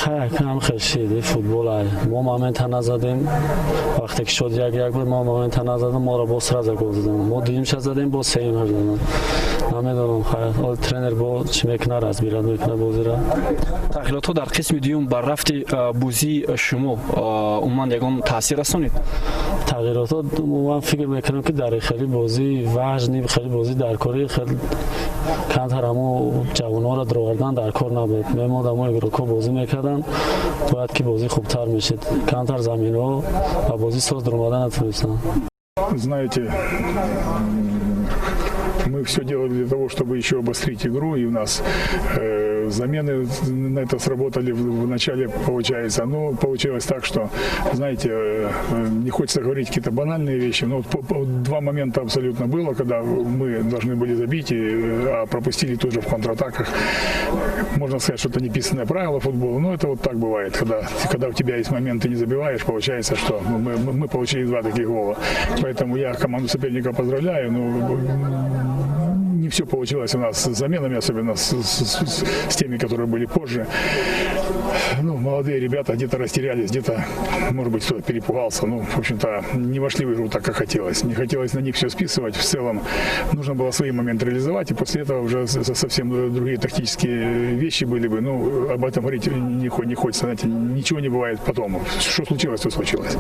Хайр, хел шид, футбол. Мо момента назадем, вақте ки шуд 1-1 буд, мо момента назадем, моро боз сразу гол заданд. Мо дуюмша задем, боз сеюмша заданд. Намедонам, хайр, тренер бо чӣ мекунад, разбирать мекунад бозиро. Тағйиротҳо дар қисми дуюм бар рафти бозии шумо умуман ягон таъсир расонид? Тағйиротҳо, ман фикр мекунам, ки дар хеле бозии важный, хеле бозӣ дар кори хеле камтар ҳамо ҷавонҳоро даровардан дар кор набуд. Мемод, ҳамо игрокҳо бозӣ мекарданд, бояд ки бозӣ хубтар мешид. Камтар заминҳо ва бозӣ соз даромада натонистанд. Знаете, мы все делали для того, чтобы еще обострить игру, и у нас замены на это сработали в начале, получается. Но получилось так, что, знаете, не хочется говорить какие-то банальные вещи, но вот два момента абсолютно было, когда мы должны были забить, а пропустили тоже в контратаках. Можно сказать, что это неписанное правило футбола, но это вот так бывает, когда у тебя есть момент, ты не забиваешь, получается, что мы получили два таких гола. Поэтому я команду соперника поздравляю, но не все получилось у нас с заменами, особенно с теми, которые были позже. Ну, молодые ребята где-то растерялись, где-то, может быть, кто-то перепугался. Ну, в общем-то, не вошли в игру так, как хотелось. Не хотелось на них все списывать. В целом, нужно было свои моменты реализовать, и после этого уже совсем другие тактические вещи были бы. Ну, об этом говорить не хочется. Знаете, ничего не бывает потом. Что случилось, то случилось.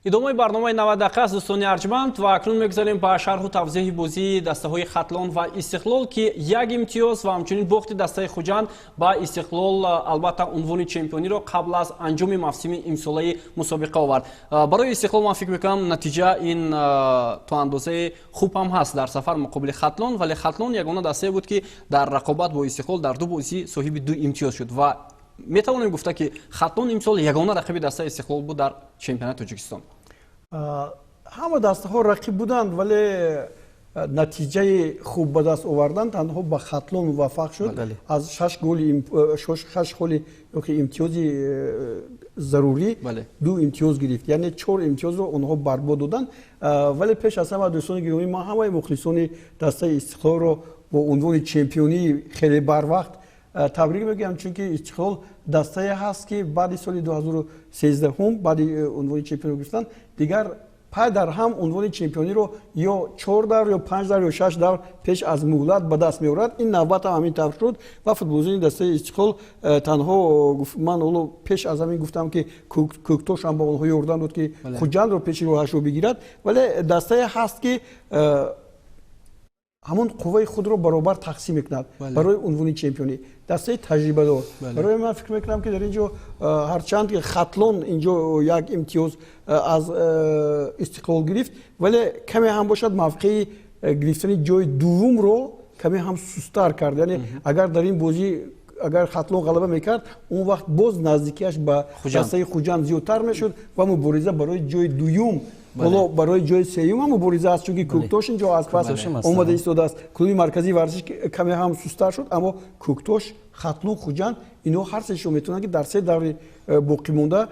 Идомаи барномаи 90 дақиқа аст, дӯстони арҷманд, ва акнун мегузарем ба шарҳу тавзеҳи бозии дастаҳои Хатлон ва Истиқлол, ки як имтиёз ва ҳамчунин бохти дастаи Хуҷанд ба Истиқлол, албатта, унвони чемпиониро қабл аз анҷоми мавсими имсолаи мусобиқа овард. Барои Истиқлол, ман фикр мекунам, натиҷа ин то андозаи хуб ҳам ҳаст дар сафар муқобили Хатлон, вале Хатлон ягона дастае буд, ки дар рақобат бо Истиқлол дар ду бозӣ соҳиби ду имтиёз шуд, ва метавонем гуфта, ки Хатлон имсол ягона рақиби дастаи Истиқлол буд дар чемпионати Тоҷикистон. Ҳама дастаҳо рақиб буданд, вале натиҷаи хуб ба даст овардан танҳо ба Хатлон муваффақ шуд. Аз шаш голи, шаш холи ёки имтиёзи. зарурӣ 2 имтиёз гирифт, яъне 4 имтиёзро онҳо барбод доданд. Вале пеш аз ҳама, дӯстони гиромӣ, ман ҳамаи мухлисони дастаи Истиқлолро бо унвони чемпионии хеле барвақт табрик мегӯям, чунки Истиқлол дастае ҳаст, ки баъди соли 2013, баъди унвони чемпионро гирифтан, дигар пай дар ҳам унвони чемпиониро ё 4 давр, ё 5 давр, ё 6 давр пеш аз муҳлат ба даст меорад. Ин навбат ҳам ҳамин тавр шуд ва футболбозони дастаи Истиқлол танҳо, ман ҳоло пеш аз ҳамин гуфтам, ки Кӯктош ҳам ба онҳо ёрдам дод, ки Хуҷандро пеши роҳашро бигирад, вале дастае ҳаст, ки ҳамон қувваи худро баробар тақсим мекунад барои унвони чемпионӣ. Дастаи таҷрибадор. Барои ман фикр мекунам, ки дар ин ҷо ҳарчанд ки Хатлон ин ҷо як имтиёз аз Истиқлол гирифт, вале каме ҳам бошад мавқеи гирифтани ҷои дуввумро каме ҳам сустар кард. Яъне агар дар ин бозӣ агар Хатлон ғалаба мекард, он вақт боз наздикиаш ба дастаи Хуҷанд зиёдтар мешуд ва мубориза барои ҷои дуюм, ҳоло барои ҷои сеюм ҳам мубориза аст, чунки Кӯктош инҷо аз пас омада истодааст. Клуби марказии варзиш каме ҳам сустар шуд, аммо Кӯктош, Хатлон, Хуҷанд инҳо ҳар сешон метавонанд, ки дар се даври боқӣ монда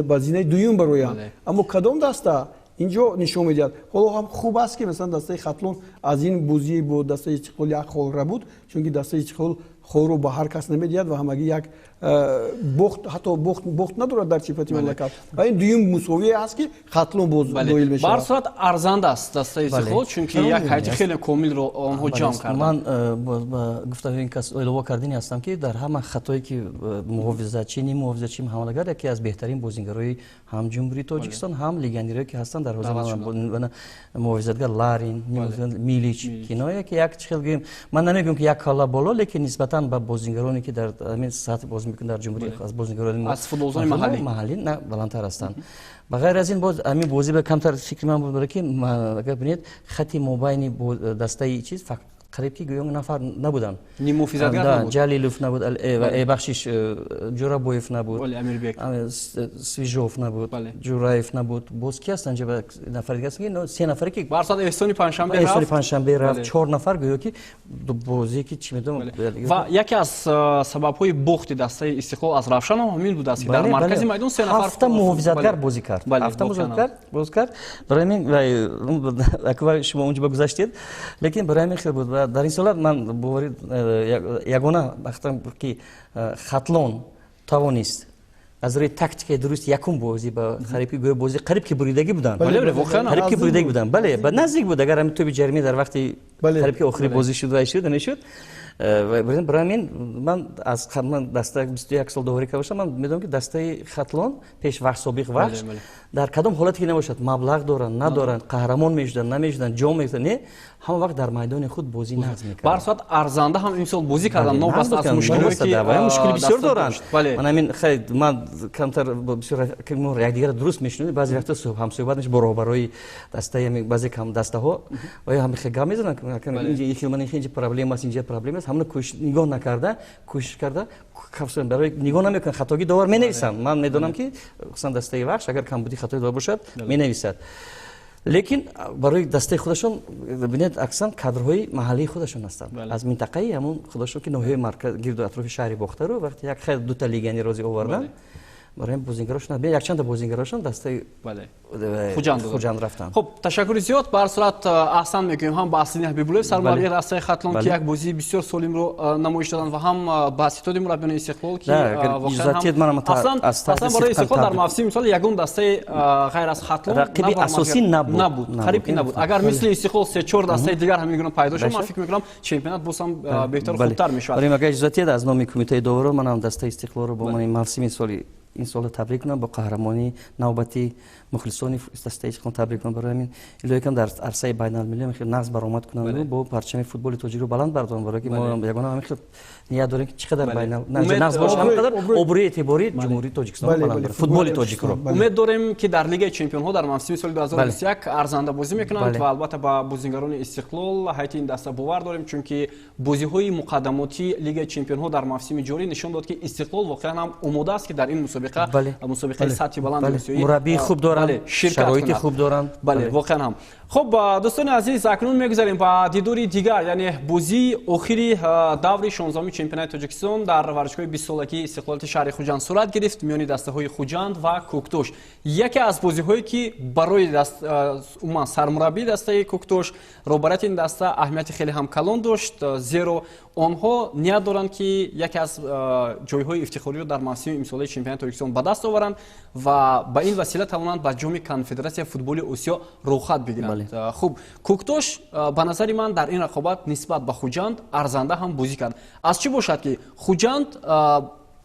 ба зинаи дуюм бароянд. Аммо кадом даста инҷо нишон медиҳад. Ҳоло ҳам хуб аст, ки масалан дастаи Хатлон аз ин бозӣ бо дастаи Истиқлол як хол рабуд, чунки дастаи Истиқлол холро ба ҳар кас намедиҳад ва ҳамагӣ як бохт, ҳатто бохт надорад дар чемпионати мамлакат. Ва ин дуюм мусовие аст, ки Хатлон боз доил мешавад. Ба ҳар сурат арзанда аст дастаи Истиқлол, чунки як ҳайати хеле комилро онҳо ҷамъ карданд. Ман ба гуфтаҳои ин кас илова кардани ҳастам, ки дар ҳама хатое ки муҳофизатчӣ, ним муҳофизатчӣ, ҳамлагар, яке аз беҳтарин бозингарои ҳам Ҷумҳурии Тоҷикистон, ҳам легионерое ки ҳастанд дар ҳозир, муҳофизатгар Ларин, Милич, кино яке як чӣ хел гӯем, ман намегӯям, ки як калла боло, лекин нисбатан ба бозингароне, ки дар ҳамин сатҳ бозӣ мекунанд дар ҷумҳурӣ, аз бозингарони аз футболзони маҳаллӣ на баландтар ҳастанд. Ба ғайр аз ин, боз ҳамин бозӣ ба камтар фикри ман буд, ки агар бинед, хати мобайни дастаи чиз қариб ки гӯё нафар набуданд. Ниммуҳофизатгар набуд. Ҷалилов набуд, бахшиш, Ҷӯрабоев набуд, Свижов набуд, Ҷураев набуд. Боз ки ҳастанд? Нафари дигар ҳастанд, се нафаре ки ба ҳар сурат Эҳсони Панҷшанбе рафт. Эҳсони Панҷшанбе рафт, чор нафар гӯё ки бозие ки чӣ медонам. Ва яке аз сабабҳои бохти дастаи Истиқлол аз Равшан ҳам ҳамин будааст, ки дар маркази майдон се нафар ҳафта муҳофизатгар бозӣ кард, ҳафта муҳофизатгар бозӣ кард. Барои ҳамин шумо онҷо ба гузаштед, лекин барои ҳамин хел буд. Ва дар ин солат ман боварӣ ягона вақтам, ки Хатлон тавонист аз рӯи тактикаи дуруст якум бозӣ ба қариб ки гӯё бозӣ қариб ки буридагӣ буданд, қариб ки буридагӣ буданд, бале, ба наздик буд. Агар ҳамин тӯби ҷармӣ дар вақти қариб ки охири бозӣ шуд вай шуд, намешуд. Барои ҳамин ман аз ман даста 21 сол доварӣ карда бошам, ман медонам, ки дастаи Хатлон пеш Вахш, собиқ Вахш, дар кадом ҳолате ки набошад, маблағ доранд, надоранд, қаҳрамон мешуданд, намешуданд, ҷом мегирифтанд, не, ҳама вақт дар майдони худ бозӣ нағз мекарданд. Ба ҳар сурат арзанда ҳам имсол бозӣ карданд, новобаста аз мушкилое ки мушкили бисёр доранд. Ман ҳамин хай, ман камтар бисёр мо якдигарро дуруст мешунавем, баъзе вақто ҳамсӯҳбат мешавем бо роҳбарои дастаи баъзе кам дастаҳо ва ҳам хел гап мезананд, инҷа ман инҷа проблема аст, инҷа проблема аст. Ҳамона нигоҳ накарда, кӯшиш карда, барои нигоҳ намекунанд, хатогӣ довар менависанд. Ман медонам, ки хусусан дастаи Вахш агар камбуди хатои довар бошад, менависад, лекин барои дастаи худашон бинед, аксаран кадрҳои маҳаллии худашон ҳастанд, аз минтақаи ҳамон худашон, ки ноҳияи марказ, гирду атрофи шаҳри Бохтару. Вақте як хайр дута легионер розӣ овардан, барои бозингарошон, якчанда бозингарошон дастаи Хуҷанд рафтанд. Хуб, ташаккури зиёд. Ба ҳар сурат аҳсан мекунем ҳам ба Аслини Ҳабибуллоев, сармураббии дастаи Хатлон, ки як бозии бисёр солимро намоиш доданд, ва ҳам ба ситоди мураббиёни Истиқлол, ки воқеан аслан барои Истиқлол дар мавсими мисол ягон дастаи ғайр аз Хатлон рақиби асосӣ набуд, қариб ки набуд. Агар мисли Истиқлол се-чор дастаи дигар ҳамин гуна пайдо шуд, ман фикр мекунам, чемпионат боз ҳам беҳтару хубтар мешавад. Агар иҷозатиед, аз номи кумитаи доварон ман ҳам дастаи Истиқлолро бо мавсими соли ин сола табрик кунам, бо қаҳрамонии навбатӣ мухлисони дастаи Истиқлол табрик кунам. Барои ҳамин илоҳикам дар арсаи байналмилалӣ хеле нағз баромад кунанд, бо парчами футболи тоҷикро баланд бардоранд, барои ки мо ягона ҳамин хел ният дорем, ки чӣ қадар нағз бошад, ҳамин қадар обрӯи эътибори Ҷумҳурии Тоҷикистон баланд барад, футболи тоҷикро. Умед дорем, ки дар Лигаи чемпионҳо дар мавсими соли 2021 арзанда бозӣ мекунанд ва албатта ба бозингарони Истиқлол, ҳайати ин даста бовар дорем, чунки бозиҳои муқаддамотии Лигаи чемпионҳо дар мавсими ҷорӣ нишон дод, ки Истиқлол воқеан ҳам омода аст, ки дар ин мусобиқа. мусобиқа, мусобиқаи сатҳи баланд, мураббии хуб доранд, шароити хуб доранд. Бале, воқеан ҳам. Хуб, дӯстони азиз, акнун мегузарем ба дидори дигар, яъне бозии охири даври 16-уми чемпионати Тоҷикистон дар варзишгоҳи 20-солагии Истиқлолияти шаҳри Хуҷанд сурат гирифт миёни дастаҳои Хуҷанд ва Кӯктош. Яке аз бозиҳое, ки барои умуман сармураббии дастаи Кӯктош, роҳбарияти ин даста аҳамияти хеле ҳам калон дошт, зеро онҳо ният доранд, ки яке аз ҷойҳои ифтихориро дар мавсими имсолаи чемпионати Тоҷикистон ба даст оваранд ва ба ин васила тавонанд ба ҷоми Конфедератсияи футболи Осиё роҳхат бигиранд. Хуб, Кӯктош ба назари ман дар ин рақобат нисбат ба Хуҷанд арзанда ҳам бозӣ кард. Аз чӣ бошад, ки Хуҷанд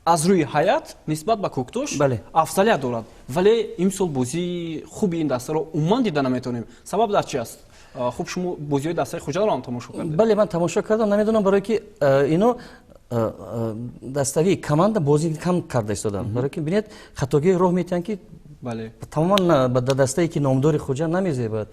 аз рӯи ҳайат нисбат ба Кӯктош афзалият дорад, вале имсол бозии хуби ин дастаро умуман дида наметавонем. Сабаб дар чи аст? Хуб, шумо бозиҳои дастаи Хуҷандро ҳам тамошо кардед. Бале, ман тамошо кардам. Намедонам, барое ки ино даставии команда бозӣ кам карда истоданд, барое ки бинед, хатогии роҳ метиҳанд, ки тамоман ба дастае, ки номдори Хуҷанд, намезебад.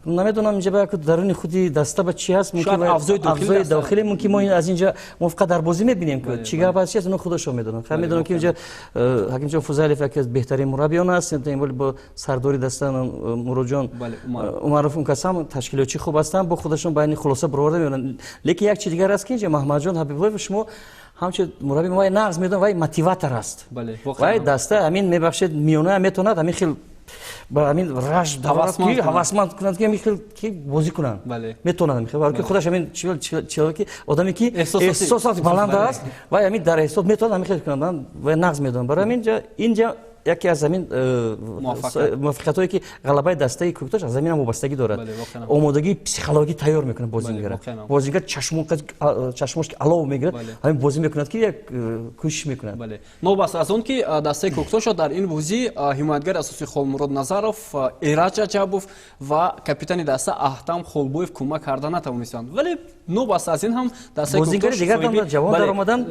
Намедонам, инҷа ба даруни худи даста ба чи ҳаст, афзои дохилӣ. Мумкин мо аз инҷа мо фақат дар бозӣ мебинем, ки чӣ гап аст, чи аст, ино худашон медонанд. Хай, медонам, ки инҷа Ҳакимҷон Фузайлев яке аз беҳтарин мураббиён аст, бо сардори даста Муроҷон Умаров, он кас ҳам ташкилотчи хуб ҳастанд, бо худашон ба ин хулоса бароварда меёнанд. Лекин як чи дигар аст, ки инҷа Маҳмадҷон Ҳабибуллоев, шумо ҳамчун мурабби вай нағз медонад, вай мотиватор аст, вай даста ҳамин, мебахшед, миёна метавонад ҳамин хел ба ҳамин раш ҳавасманд кунад, ки ҳамин хел ки бозӣ кунанд метавонад. Ҳамин хел, барои ки худаш ҳамин ки одаме, ки эҳсосот баланд аст, вай ҳамин дар эҳсос метавонад ҳамин хел кунад, вай нағз медонад. Барои ҳамин инҷа яке аз ҳамин муваффақиятҳое, ки ғалабаи дастаи Кӯктош, аз ҳамин ҳам вобастагӣ дорад. Омодагии психологӣ тайёр мекунад бозингара. Бозингар чашмош ки алов мегирад, ҳамин бозӣ мекунад, ки як кӯшиш мекунад. Новобаста аз он ки дастаи Кӯктошро дар ин бозӣ ҳимоятгари асосии Холмурод Назаров, Эраҷ Раҷабов ва капитани даста Аҳтам Холбоев кӯмак карда натавонистанд, вале новобаста аз ин ҳам дастаи Бозингари дигар ҷавон даромаданд,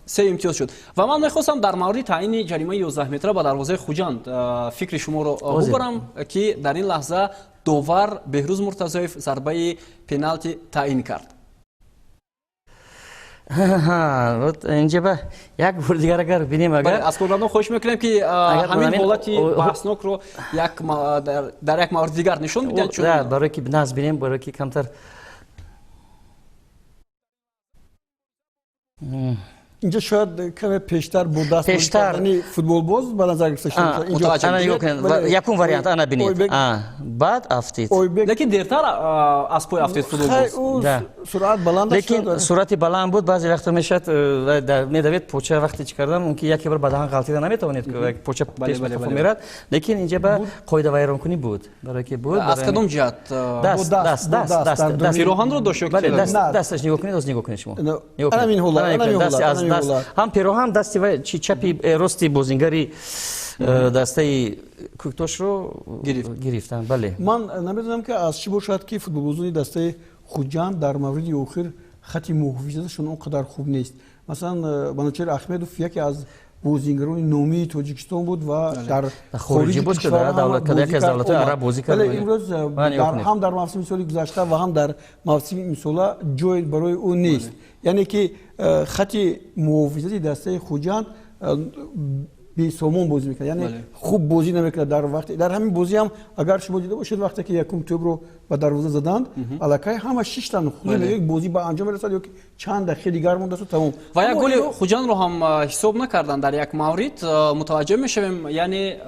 3 имтиёз шуд. Ва ман мехостам дар мавриди таъини ҷаримаи 11 метра ба дарвозаи Хуҷанд фикри шуморо бубарам, ки дар ин лаҳза довар Беҳрӯз Муртазоев зарбаи пеналти таъин кард. Инҷа ба як бор дигар агар бинем, агар аз коргардон хоҳиш мекунем, ки ҳамин ҳолати баҳснокро дар як мавриди дигар нишон бидиҳанд, чун барое ки нағз бинем, барое ки камтар Инҷо шояд каме пештар бо даст кардани футболбоз ба назар гирифта шуда. Якум вариант ана бинед, баъд афтид. Лекин дертар аз пой афтид футболбоз. Суръат баланд. Лекин суръати баланд буд. Баъзе вақто мешавад, медавед, поча вақте чӣ кардам, мумкин яке бор ба даҳан ғалтида наметавонед, поча пеш қафо мерад. Лекин инҷа ба қоидавайронкунӣ буд, барое ки буд. Аз кадом ҷиҳат? Даст, даст, даст, даст. Пироҳанро дошт ё дасташ? Нигоҳ кунед, нигоҳ кунед шумо. Ана ин ҳолат. Ҳам пироҳан дасти вай чи чапи рости бозингари дастаи Кӯктошро гирифтанд. Бале, ман намедонам, ки аз чӣ бошад, ки футболбозони дастаи Хуҷанд дар мавриди охир хати муҳофизаташон он қадар хуб нест. Масалан, Манучер Ахмедов яке аз бозингарони номии Тоҷикистон буд ва дар хориҷи буд, ки яке аз давлатҳои араб бозӣ кард. Вале имрӯз ҳам дар мавсими соли гузашта ва ҳам дар мавсими имсола ҷой барои ӯ нест. Яъне ки хати муҳофизати дастаи Хуҷанд бесомон бозӣ мекунад, яъне хуб бозӣ намекунад. Дар вақти дар ҳамин бозӣ ҳам, агар шумо дида бошед, вақте ки якум тӯбро ба дарвоза заданд, аллакай ҳама шиштанд, худ бозӣ ба анҷом мерасад ё ки чанд дақиқаи дигар мондасту тамом. Ва як голи Хуҷандро ҳам ҳисоб накарданд. Дар як маврид мутаваҷҷеҳ мешавем, яъне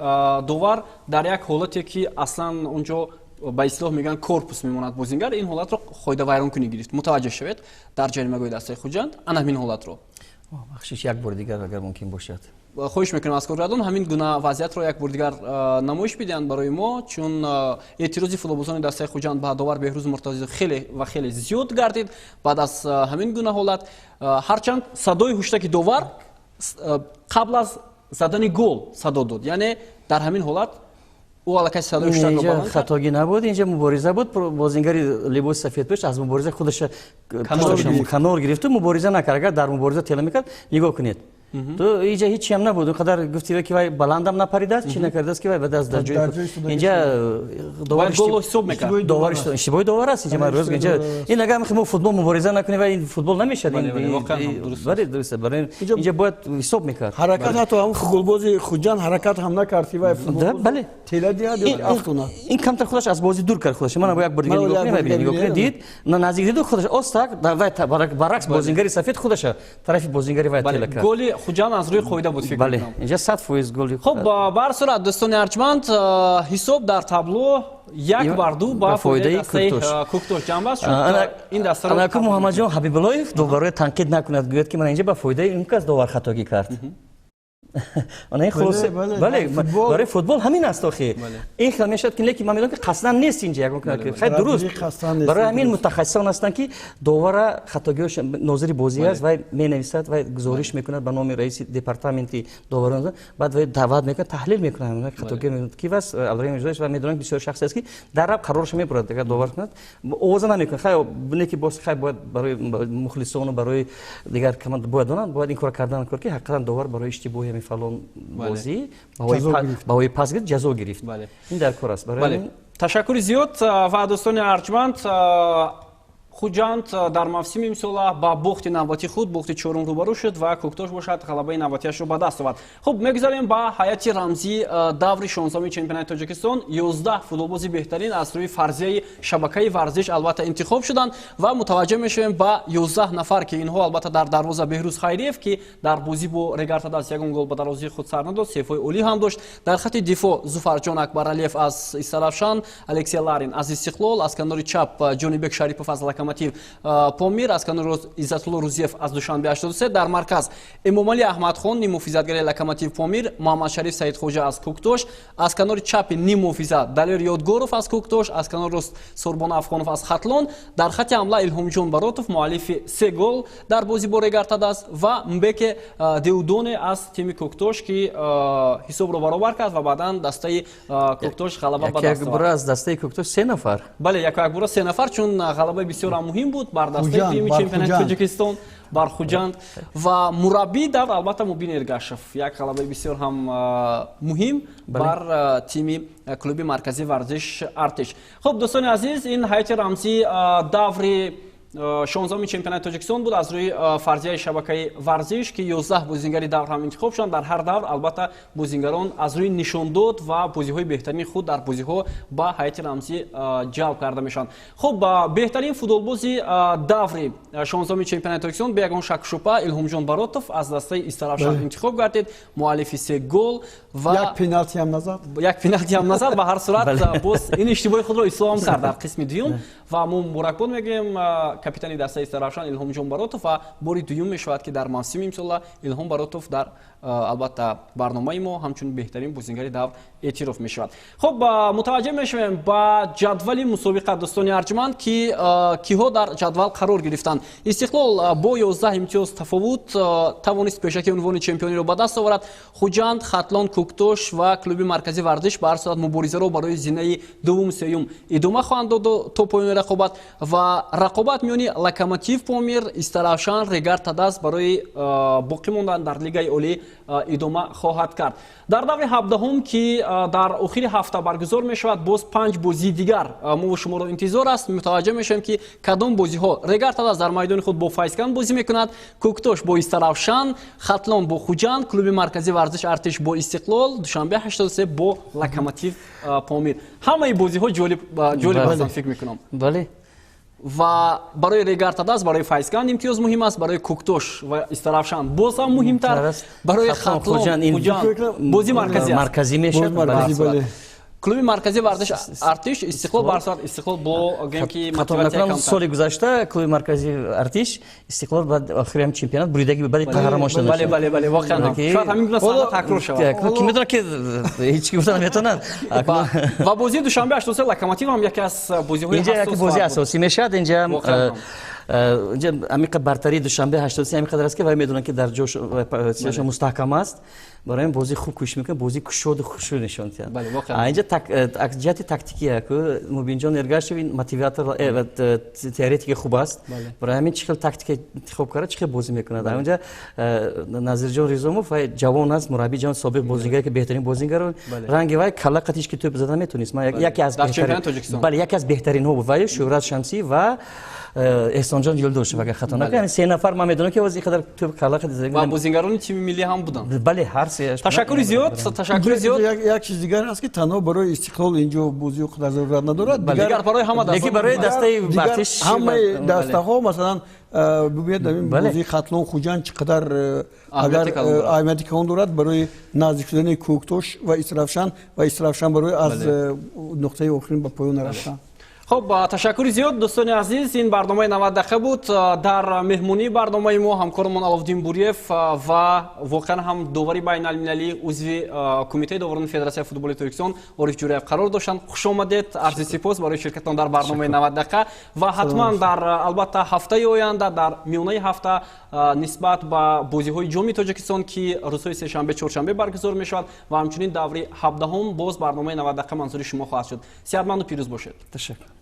довар дар як ҳолате, ки аслан онҷо ба истилоҳ мегӯянд, корпус мемонад бозингар, ин ҳолатро қоидавайронкунӣ гирифт. Мутаваҷҷеҳ шавед, дар ҷаримагоҳи дастаи Хуҷанд ана ҳамин ҳолатро. Бахшиш, як бори дигар, агар мумкин бошад. Хоҳиш мекунам аз коргардон ҳамин гуна вазъиятро як бор дигар намоиш бидиҳанд барои мо, чун эътирози футболбозони дастаи Хуҷанд ба довар Беҳрӯз Муртазоев хеле ва хеле зиёд гардид баъд аз ҳамин гуна ҳолат, ҳарчанд садои ҳуштаки довар қабл аз задани гол садо дод, яъне дар ҳамин ҳолат ӯ аллакай садои ҳуштакро баланд кард. Хатогӣ набуд, инҷа мубориза буд. Бозингари либоси сафедпӯш аз мубориза худаш канор гирифту мубориза накард. Агар дар мубориза тела мекард, нигоҳ кунед. Ту инҷа ҳеҷ ҳам набуд. Он қадар гуфти ки вай баландам напаридааст, чӣ накардааст ки вай ба даст дар ҷои инҷа довар гол ҳисоб мекард. Довар иштибоҳи довар аст. Инҷа ман рӯз инҷа ин агар мо футбол мубориза накунем, вай ин футбол намешавад. Бале, дуруст. Барои инҷа бояд ҳисоб мекард. Ҳаракат ҳатто ҳам футболбози Хуҷанд ҳаракат ҳам накард, вай футбол. Бале. Тела диҳад ё афтонад. Ин камтар худаш аз бозӣ дур кард худаш. Ман як бор дигар нигоҳ кунем, вай нигоҳ кунед, дид, наздик дид худаш остак, вай баръакс бозингари сафед худаша тарафи бозингари вай тела кард. Голи Хуҷанд аз рӯи қоида буд, фикр мекунам. Инҷа 100% голи. Хуб, ба ҳар сурат дӯстони арҷманд, ҳисоб дар табло 1-2 ба фоидаи дастаи Кӯктош ҷамъбаст шуд. Ин дастаро Анаку Муҳаммадҷон Ҳабибуллоев доварро танқид накунад, гӯяд ки ман инҷа ба фоидаи ин кас довар хатогӣ кард. Ана ин хулоса, бале, барои футбол ҳамин аст охи. Ин хел мешавад ки лекин ман медонам ки қасдан нест инҷа ягон хай дуруст. Барои ҳамин мутахассисон ҳастанд ки довара хатогиҳош нозири бозӣ аст, вай менависад, вай гузориш мекунад ба номи раиси департаменти доварон, баъд вай даъват мекунад, таҳлил мекунад хатогиҳо ки вас Абдураҳим Мирзоевич, вай медонам бисёр шахсе аст ки дар раб қарорашо мебурад, агар довар кунад овоза намекунад. Хай не ки боз хай бояд барои мухлисону барои дигар команда бояд донанд, бояд ин кора кардан кор ки ҳақиқатан довар барои иштибоҳи фалон бозӣ баҳои пас гирифт, ҷазо гирифт. Ин дар кор аст. Ташаккури зиёд ва дӯстони арҷманд, Хуҷанд дар мавсими имсола ба бохти навбати худ, бохти чорум рӯбарӯ шуд ва Кӯктош бошад ғалабаи навбатиашро ба даст овард. Хуб, мегузарем ба ҳайати рамзии даври 16-уми чемпионати Тоҷикистон. 11 футболбози беҳтарин аз рӯи фарзияи шабакаи варзиш албатта интихоб шуданд ва мутаваҷҷеҳ мешавем ба 11 нафар, ки инҳо албатта дар дарвоза Беҳрӯз Хайриев, ки дар бозӣ бо Регар Тадас ягон гол ба дарвозаи худ сар надод, сефои олӣ ҳам дошт. Дар хати дифоъ Зуфарҷон Акбаралиев аз Истаравшан, Алексей Ларин аз Истиқлол, аз канори чап Ҷонибек Шарипов аз Локомотив Помир, аз канори рост Иззатулло Рузиев аз Душанбе 83, дар марказ Эмомалӣ Аҳмадхон ниммуҳофизатгари Локомотив Помир, Муҳаммадшариф Саидхоҷа аз Кӯктош, аз канори чапи ниммуҳофизат Далер Ёдгоров аз Кӯктош, аз канори рост Сорбон Афғонов аз Хатлон, дар хати ҳамла Илҳомҷон Баротов муаллифи 3 гол дар бозӣ бо Регар Тадас ва Мбеке Деудоне аз тими Кӯктош, ки ҳисобро баробар кард ва баъдан дастаи Кӯктош ғалаба ба даст овард. Аз дастаи Кӯктош 3 нафар. Бале, якбора 3 нафар, чун ғалабаи бисёр муҳим буд бар дастаи дуюми чемпионати Тоҷикистон бар Хуҷанд ва мураббии давр албатта Мубин Эргашев, як ғалабаи бисёр ҳам муҳим бар тими клуби марказии варзиш Артиш. Хуб, дӯстони азиз, ин ҳайати рамзии даври 16-уми чемпионати Тоҷикистон буд аз рӯи фарзияи шабакаи варзиш, ки 11 бозингари давр ҳам интихоб шуданд. Дар ҳар давр албатта бозингарон аз рӯи нишондод ва бозиҳои беҳтарини худ дар бозиҳо ба ҳайати рамзӣ ҷалб карда мешаванд. Хуб, беҳтарин футболбози даври 16-уми чемпионати Тоҷикистон бе ягон шакку шубҳа Илҳомҷон Баротов аз дастаи Истаравшан интихоб гардид, муаллифи 3 гол ва як пеналти ҳам назад. Як пеналти ҳам назад. Ба ҳар сурат боз ин иштибоҳи худро ислоҳ ҳам кард дар қисми дуюм ва мо муборакбод мегӯем капитани дастаи Истаравшан Илҳомҷон Баротов ва бори дуюм мешавад, ки дар мавсими имсола Илҳом Баротов дар албатта барномаи мо ҳамчун беҳтарин бозингари давр эътироф мешавад. Хуб, мутаваҷҷеҳ мешавем ба ҷадвали мусобиқа дӯстони арҷманд, ки киҳо дар ҷадвал қарор гирифтанд. Истиқлол бо 11 имтиёз тафовут тавонист пешаки унвони чемпиониро ба даст оварад. Хуҷанд, Хатлон, Кӯктош ва клуби марказии варзиш ба ҳар сурат муборизаро барои зинаи дуввум сеюм идома хоҳанд дод то поёни рақобат ва рақобат миёни Локомотив Помир, Истаравшан, Регар Тадас барои боқӣ мондан дар Лигаи Олӣ идома хоҳад кард. Дар даври 17-ум, ки дар охири ҳафта баргузор мешавад, боз 5 бозии дигар мо шуморо интизор аст. Мутаваҷҷеҳ мешавем, ки кадом бозиҳо. Регар Тадас дар майдони худ бо Файзканд бозӣ мекунад, Кӯктош бо Истаравшан, Хатлон бо Хуҷанд, клуби марказии варзиш Артиш бо Истиқлол, Душанбе 83 бо Локомотив Помир. Ҳамаи бозиҳо ҷолиб ҳастанд, фикр мекунам. Бале. Ва барои Регар Тадас, барои Файзканд имтиёз муҳим аст, барои Кӯктош ва Истаравшан боз ҳам муҳимтар, барои Хатлон, Хуҷанд бозӣ марказӣ аст. Марказӣ мешавад. Клуби марказии варзиш Артиш, Истиқлол бар сурат Истиқлол бо гӯем ки мотиватсия камтар. Соли гузашта клуби марказии Артиш Истиқлол баъд охири ҳам чемпионат буридагӣ баъди қаҳрамон шудан. Бале, бале, бале, воқеан ҳам. Шояд ҳамин гуна саҳна такрор шавад. Ки медонад ки ҳеҷ ки гуфта наметавонад. Ва бозии Душанбе 83 Локомотив ҳам яке аз бозиҳои инҷа яке бозии асосӣ мешавад. Инҷа Инҷа амиқа бартарии Душанбе 83 ҳамин қадар аст, ки вай медонанд, ки дар ҷош чизашон мустаҳкам аст. Барои ҳамин бозии хуб кӯшиш мекунад, бозии кушоду хушрӯ нишон диҳад. Инҷа ҷиҳати тактикия ку Мубинҷон Эргашев ин мотиватор, теоретики хуб аст. Барои ҳамин чӣ хел тактика интихоб карда, чӣ хел бозӣ мекунад. Инҷа Назирҷон Ризомов, вай ҷавон аст, мураббии ҷавон, собиқ бозигаре, ки беҳтарин бозигаро ранги вай калла қатиш ки тӯп зада метонист. Яке аз, бале, яке аз беҳтаринҳо буд вай, Шӯҳрат Шамсӣ ва Эҳсонҷон Юлдошев, агар хато накунам, се нафар ман медонам, ки оз ин қадар тӯп калла. Ва бозигарони тими миллӣ ҳам буданд. Бале, ҳар се. Ташаккури зиёд, ташаккури зиёд. Як чиз дигар аст, ки танҳо барои Истиқлол инҷо бозиё қадар зарурат надорад. Дигар барои ҳама. Лекин барои дастаи Артиш. Ҳамаи дастаҳо, масалан, бибинед, ҳамин бозии Хатлон Хуҷанд чӣ қадар агар аҳамияти калон дорад барои наздик шудани Кӯктош ва Истаравшан, ва Истаравшан барои аз нуқтаи охирин ба поён нарафтан. Хуб, ташаккури зиёд, дӯстони азиз. Ин барномаи 90 дақиқа буд. Дар меҳмонии барномаи мо ҳамкорамон Аловдин Буриев ва воқеан ҳам довари байналмилалӣ, узви Кумитаи доварони Федератсияи футболи Тоҷикистон Ориф Ҷураев қарор доштанд. Хуш омадед, арзи сипос барои ширкатон дар барномаи 90 дақиқа. Ва ҳатман дар, албатта, ҳафтаи оянда, дар миёнаи ҳафта, нисбат ба бозиҳои Ҷоми Тоҷикистон, ки рӯзҳои сешанбе, чоршанбе баргузор мешавад, ва ҳамчунин даври 17-ум, боз барномаи 90 дақиқа манзури шумо хоҳад шуд. Сеҳатманду пирӯз бошед. Ташаккур.